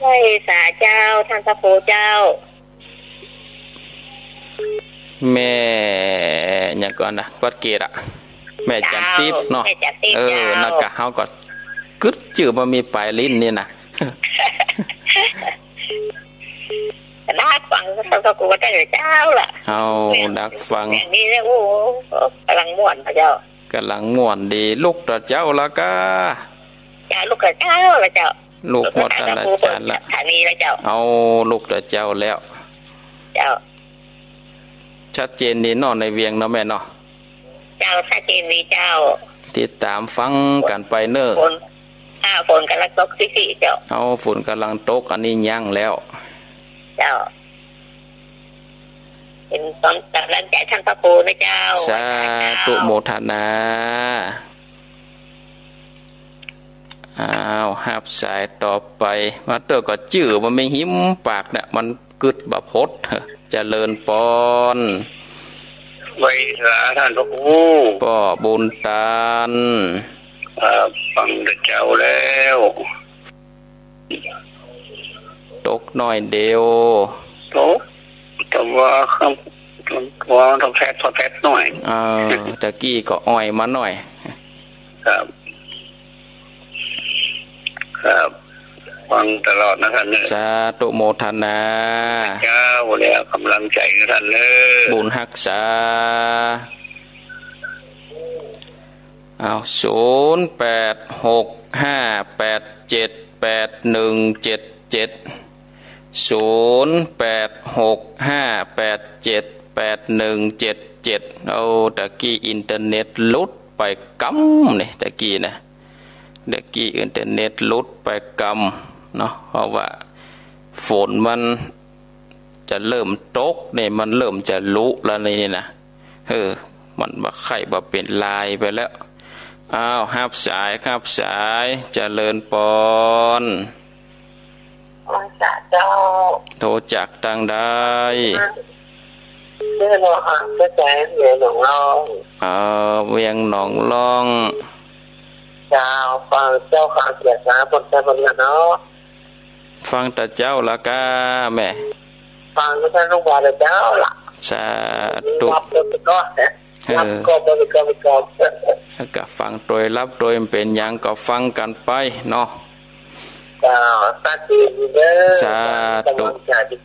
ไหว้สาเจ้า ต้านพระครูเจ้า แม่หยังก่อนะ วัดเกตอะ แม่จันติ๊บเนาะ เจ้า แม่จันติ๊บ เออ เจ้า นั่นกะ เฮาก็กึ๊ดจื้อบ่มีป๋ายลิ้นนี่นะ ดักฟังต้านพระครูตั้งแต่เจ๊าละ เอา ดักฟัง อย่างนี้เนี่ย โอ้ ก๋ำลังม่วนนะเจ้า ก๋ำลังม่วนดี ลุกแต่เจ๊าละก้า เจ้า ลุกแต่เจ๊าละเจ้า ลุกหมดแล้วนะ ลุกแต่เจ๊า เจ้าละ สถานีละเจ้า เอา ลุกแต่เจ๊าแล้ว เจ้า ชัดเจนดีเนาะ ในเวียงเนาะแม่เนาะ เจ้า ชัดเจนดีเจ้า ติดต๋ามฟังกั๋นไปเน่อ ฝน อ่า ฝนก๋ำลังตกซิ่ๆ เจ้า เอา ฝนก๋ำลังตก อันนี้ยั้งแล้ว เจ้า เป๋นก๋ำลังใจ๋ต้านพระครูนะเจ้า สาธุ โมทนา อ้าว ฮับสายต่อไป มาเตื้อก็จื้อมันมีหิมปากเนี่ย มันกึ๊ดบ่พด เจริญปอน ไหว้สาต้านพระครู ป้อบุญตาน อ่า ฟังแต่เจ๊าแล้ว ตกหน้อยเดียว ตก แต่ว่าครับ ว่าทอดแฟด ทอดแฟดหน้อย เออ ตะกี้ก็อ่อยมาหน้อย ครับ ครับ ฟังตลอดนะต้านเน่อ สาธุโมทนา เจ้า แล้วก๋ำลังใจ๋นะต้านเน่อ บุญฮักษา เอา ศูนย์แปดหกห้าแปดเจ็ดแปดหนึ่งเจ็ดเจ็ด ศูนย์แปดหกห้าแปดเจ็ดแปดหนึ่งเจ็ดเจ็ด เอา ตะกี้อินเทอร์เน็ตหลุดไปกำนี่ ตะกี้นะ ตะกี้อินเทอร์เน็ตหลุดไปกำเนาะ เพราะว่าฝนมัน จะเริ่มตกนี่ มันเริ่มจะลุแล้วนี่ นี่นะ เออ มันบ่ใค่บ่เป๋นลายไปแล้ว อ้าว ฮับสาย ฮับสาย เจริญปอน ไหว้สาเจ้า โทรจากตางใด เจ้า เจ้าจ๋า เวียงหนองล่อง เออ เวียงหนองล่อง เจ้า ฟังเจ้าข่าวเสียงนะ บนใจบนเรือนเนาะ ฟังแต่เจ๊าละก้าแม่ ฟังแต่ลูกหลานเจ้าละ สาธุ รับไปก่อนนะ เออ รับก็ไปก่อน ไปก่อน ก็ฟังโตย รับโตย บ่เป๋นหยังก็ฟังกั๋นไปเนาะ เจ้า สาธุเด้อ สาธุ กำลังใจดี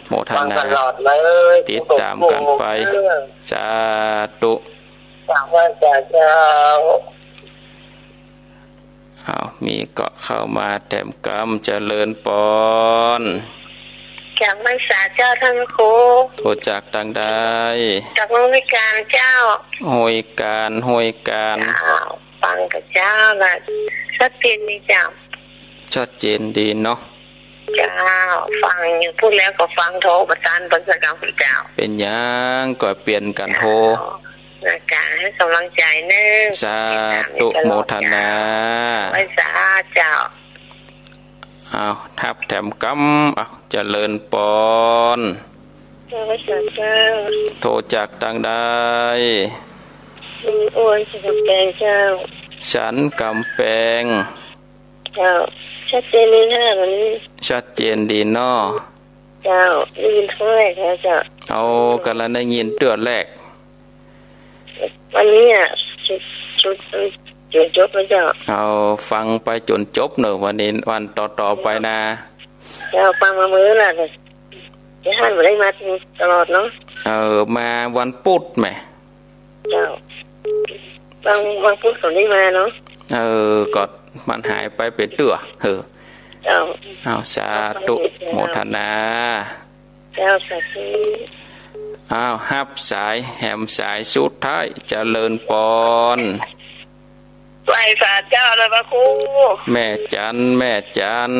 โมทนา ฟังตลอดเลย ติดต๋ามกั๋นไป เออ สาธุ สาธุเจ้า อ้าว มีก็เข้ามาแถมกำ เจริญปอน จากไหว้สาเจ้าต้านครู โทรจากตางใด จากห้วยกาญเจ้า ห้วยกาญ ห้วยกาญ เจ้า ฟังกับเจ้าละ ชัดเจนดีเจ้า ชัดเจนดีเนาะ เจ้า ฟังอยู่ปู๊นแล้วก็ฟังโทรประสานเปิ้นสักกำเจ้า เป๋นหยังก็เปลี่ยนกั๋นโทร เจ้า ในก๋านหื้อกำลังใจ๋เน่อ สาธุโมทนา ไหว้สาเจ้า อ้าว ฮับแถมกำ อ้าว เจริญปอน เจ้า พระสงฆ์เจ้า โทรจากตางใด ลุงอ้วน สันกำแปงเจ้า สันกำแปง เจ้า ชัดเจนดีนะวันนี้ ชัดเจนดีเนาะ เจ้า ได้ยินครั้งแรกแล้วเจ้า เอา กำลังได้ยินเตื้อแรก วันนี้อะ จุด จุด จุดจบแล้วเจ้า เอา ฟังไปจ๋นจบเนาะ วันนี้ วันต่อๆ ไปนะ เจ้า ฟังมามื้อละ แต่ แต่หันบ่ได้มาตลอดเนาะ เออ มาวันพุธแหม เจ้า วัน วันพุธเขาได้มาเนาะ เออ ก็มันหายไปเป๋นเตื้อ เออ เจ้า เอา สาธุ โมทนา เจ้า สาธุ อ้าว ฮับสายแหมสายสุดท้าย เจริญปอน ไหว้สาเจ้าเลยพระครู แม่จัน แม่จัน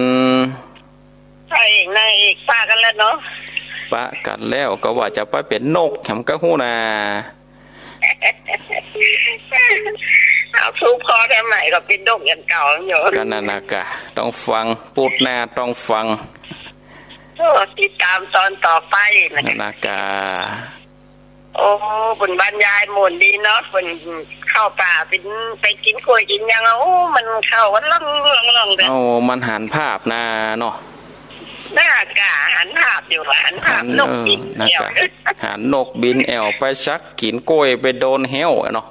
พระเอกนางเอกปะกันแล้วเนาะ ปะกันแล้ว ก็ว่าจะไปเป๋นนก แหมก็ฮู้นา เอาทุบคอทำไมก็เป๋นนกอย่างเก่าอยู่ ก็นั่นนะกะ ต้องฟัง พุธหน้าต้องฟัง โอ้ ติดตามตอนต่อไปนะ นั่นนะกะ โอ้ เปิ้นบรรยายม่วนดีเนาะ เปิ้นเข้าป่า เปิ้นไปกิ๋นก้วยกิ๋นหยัง โอ้ มันเข้ากันล่องๆๆ เอ้า มันหันภาพนาเนาะ น่ากะหันภาพอยู่ หันภาพ หัน นกบิน เออ น่า แอ่ว กะ หันนกบินแอ่วไปสัก กิ๋นก้วยไปโดนแฮ้วอะเนาะ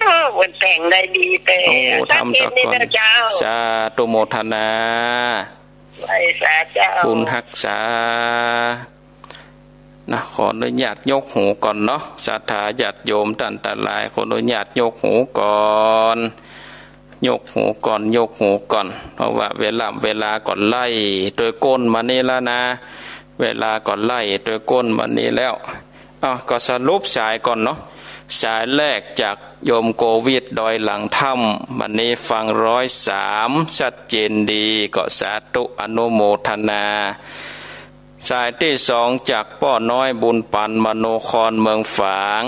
โอ้ เปิ้นแต่งได้ดีแต๊ โอ้ ทำตะกอน สาธุโมทนา ไหว้สาเจ้า บุญฮักษา นะ ขออนุญาตยกหูก่อนเนาะ ศรัทธาญาติโยมต้านตังหลาย ขออนุญาตยกหูก่อน ยกหูก่อน ยกหูก่อน เพราะว่าเวลา เวลาก็ไล่ตวยก้นมานี่แล้วนะ เวลาก็ไล่ตวยก้นมานี่แล้ว อ้าว ก็สรุปสายก่อนเนาะ สายแรกจากโยมโกวิทดอยหลังถ้ำ วันนี้ฟังร้อยสาม ชัดเจนดี ก็สาธุอนุโมทนา สายตี้สองจากป้อน้อยบุญปันมโนครเมืองฝาง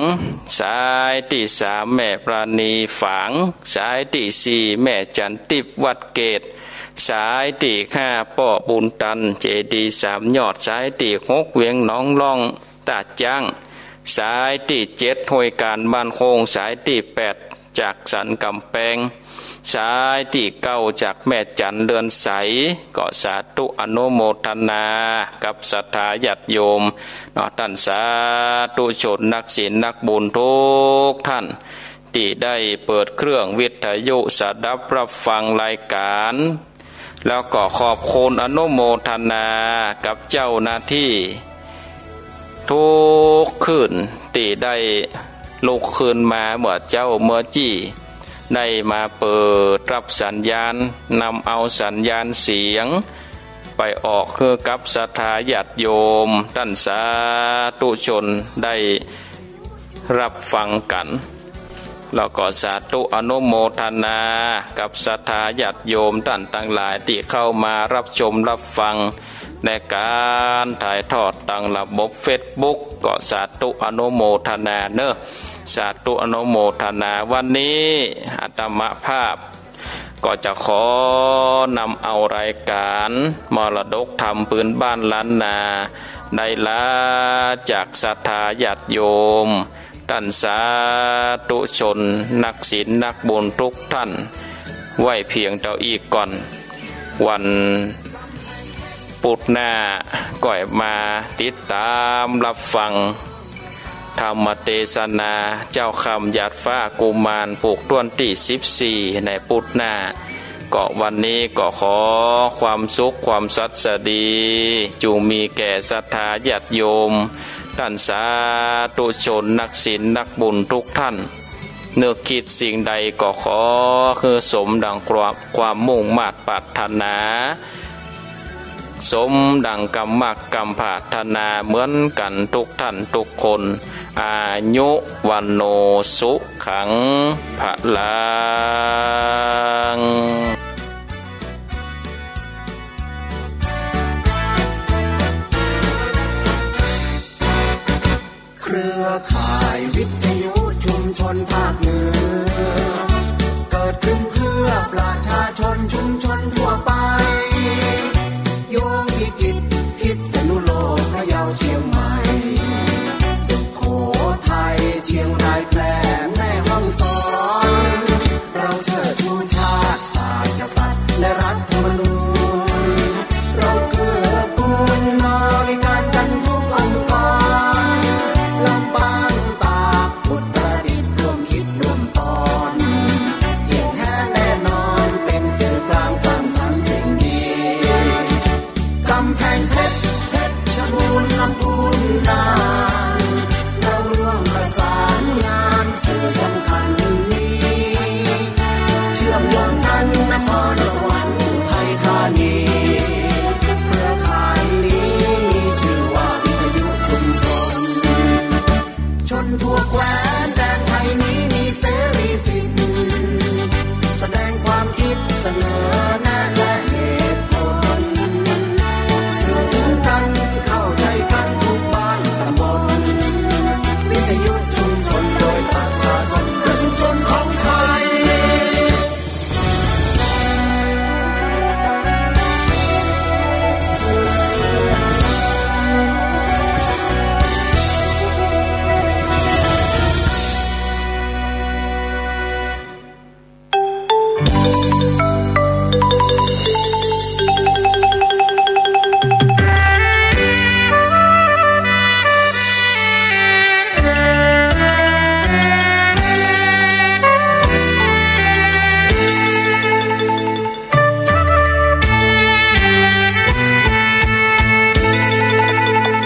สายตี้สามแม่ปราณีฝาง สายตี้สี่แม่จันทิพย์วัดเกต สายตี้ห้าป้อบุญตันเจดีย์สามยอด สายตี้หกเวียงหนองล่อง ต้าจ๊าง สายตี้เจ็ดห้วยกาญบ้านโค้ง สายตี้แปดจากสันกำแปง สายตี้เก้าจากแม่จันเรือนใส ก็สาธุอนุโมทนากับศรัทธาญาติโยมเนาะ ต้านสาธุชนนักศีลนักบุญทุกท่าน ตี้ได้เปิดเครื่องวิทยุสดับรับฟังรายก๋าน แล้วก็ขอบคุณอนุโมทนากับเจ้าหน้าตี้ทุกคืนตี้ได้ลุกคืนมาเมื่อเจ๊าเมื่อจี้ ได้มาเปิดรับสัญญาณ นำเอาสัญญาณเสียงไปออกหื้อกับศรัทธาญาติโยมต้านสาธุชนได้ รับฟังกั๋น แล้วก็สาธุอนุโมทนากับศรัทธาญาติโยมต้านตังหลายตี้เข้ามารับชมรับฟังในก๋านถ่ายทอดตางระบบเฟซบุ๊ก ก็สาธุอนุโมทนาเนาะ สาธุอนุโมทนา วันนี้อาตมาภาพ ก็จะขอนำเอารายก๋านมรดกธรรมปื้นบ้านล้านนา ได้ลาจากศรัทธาญาติโยม ต้านสาธุชนนักศีลนักบุญทุกท่าน ไว้เพียงเต้าอี้ก่อน วัน พุธหน้าก็มาติดต๋ามรับฟังธรรมเตสนาเจ้าค่ำหยาดฟ้ากุมารผูกต้วนตี้สิบสี่ในพุธหน้า ก็วันนี้ก็ขอความสุขความสัสดี จุ่งมีแก่ศรัทธาญาติโยม ต้านสาธุชนนักศีลนักบุญทุกท่าน นึกคิดสิ่งใดก็ขอหื้อสมดังความ ความมุ่งมาดปรารถนา สมดังกำมักกำปรารถนาเหมือนกั๋นทุกท่านทุกคน อายุ วัณโณ สุขัง พลัง เครือข่ายวิทยุชุมชนภาคเหนือ เกิดขึ้นเพื่อประชาชนชุมชน ยงจันทน์นครสวรรค์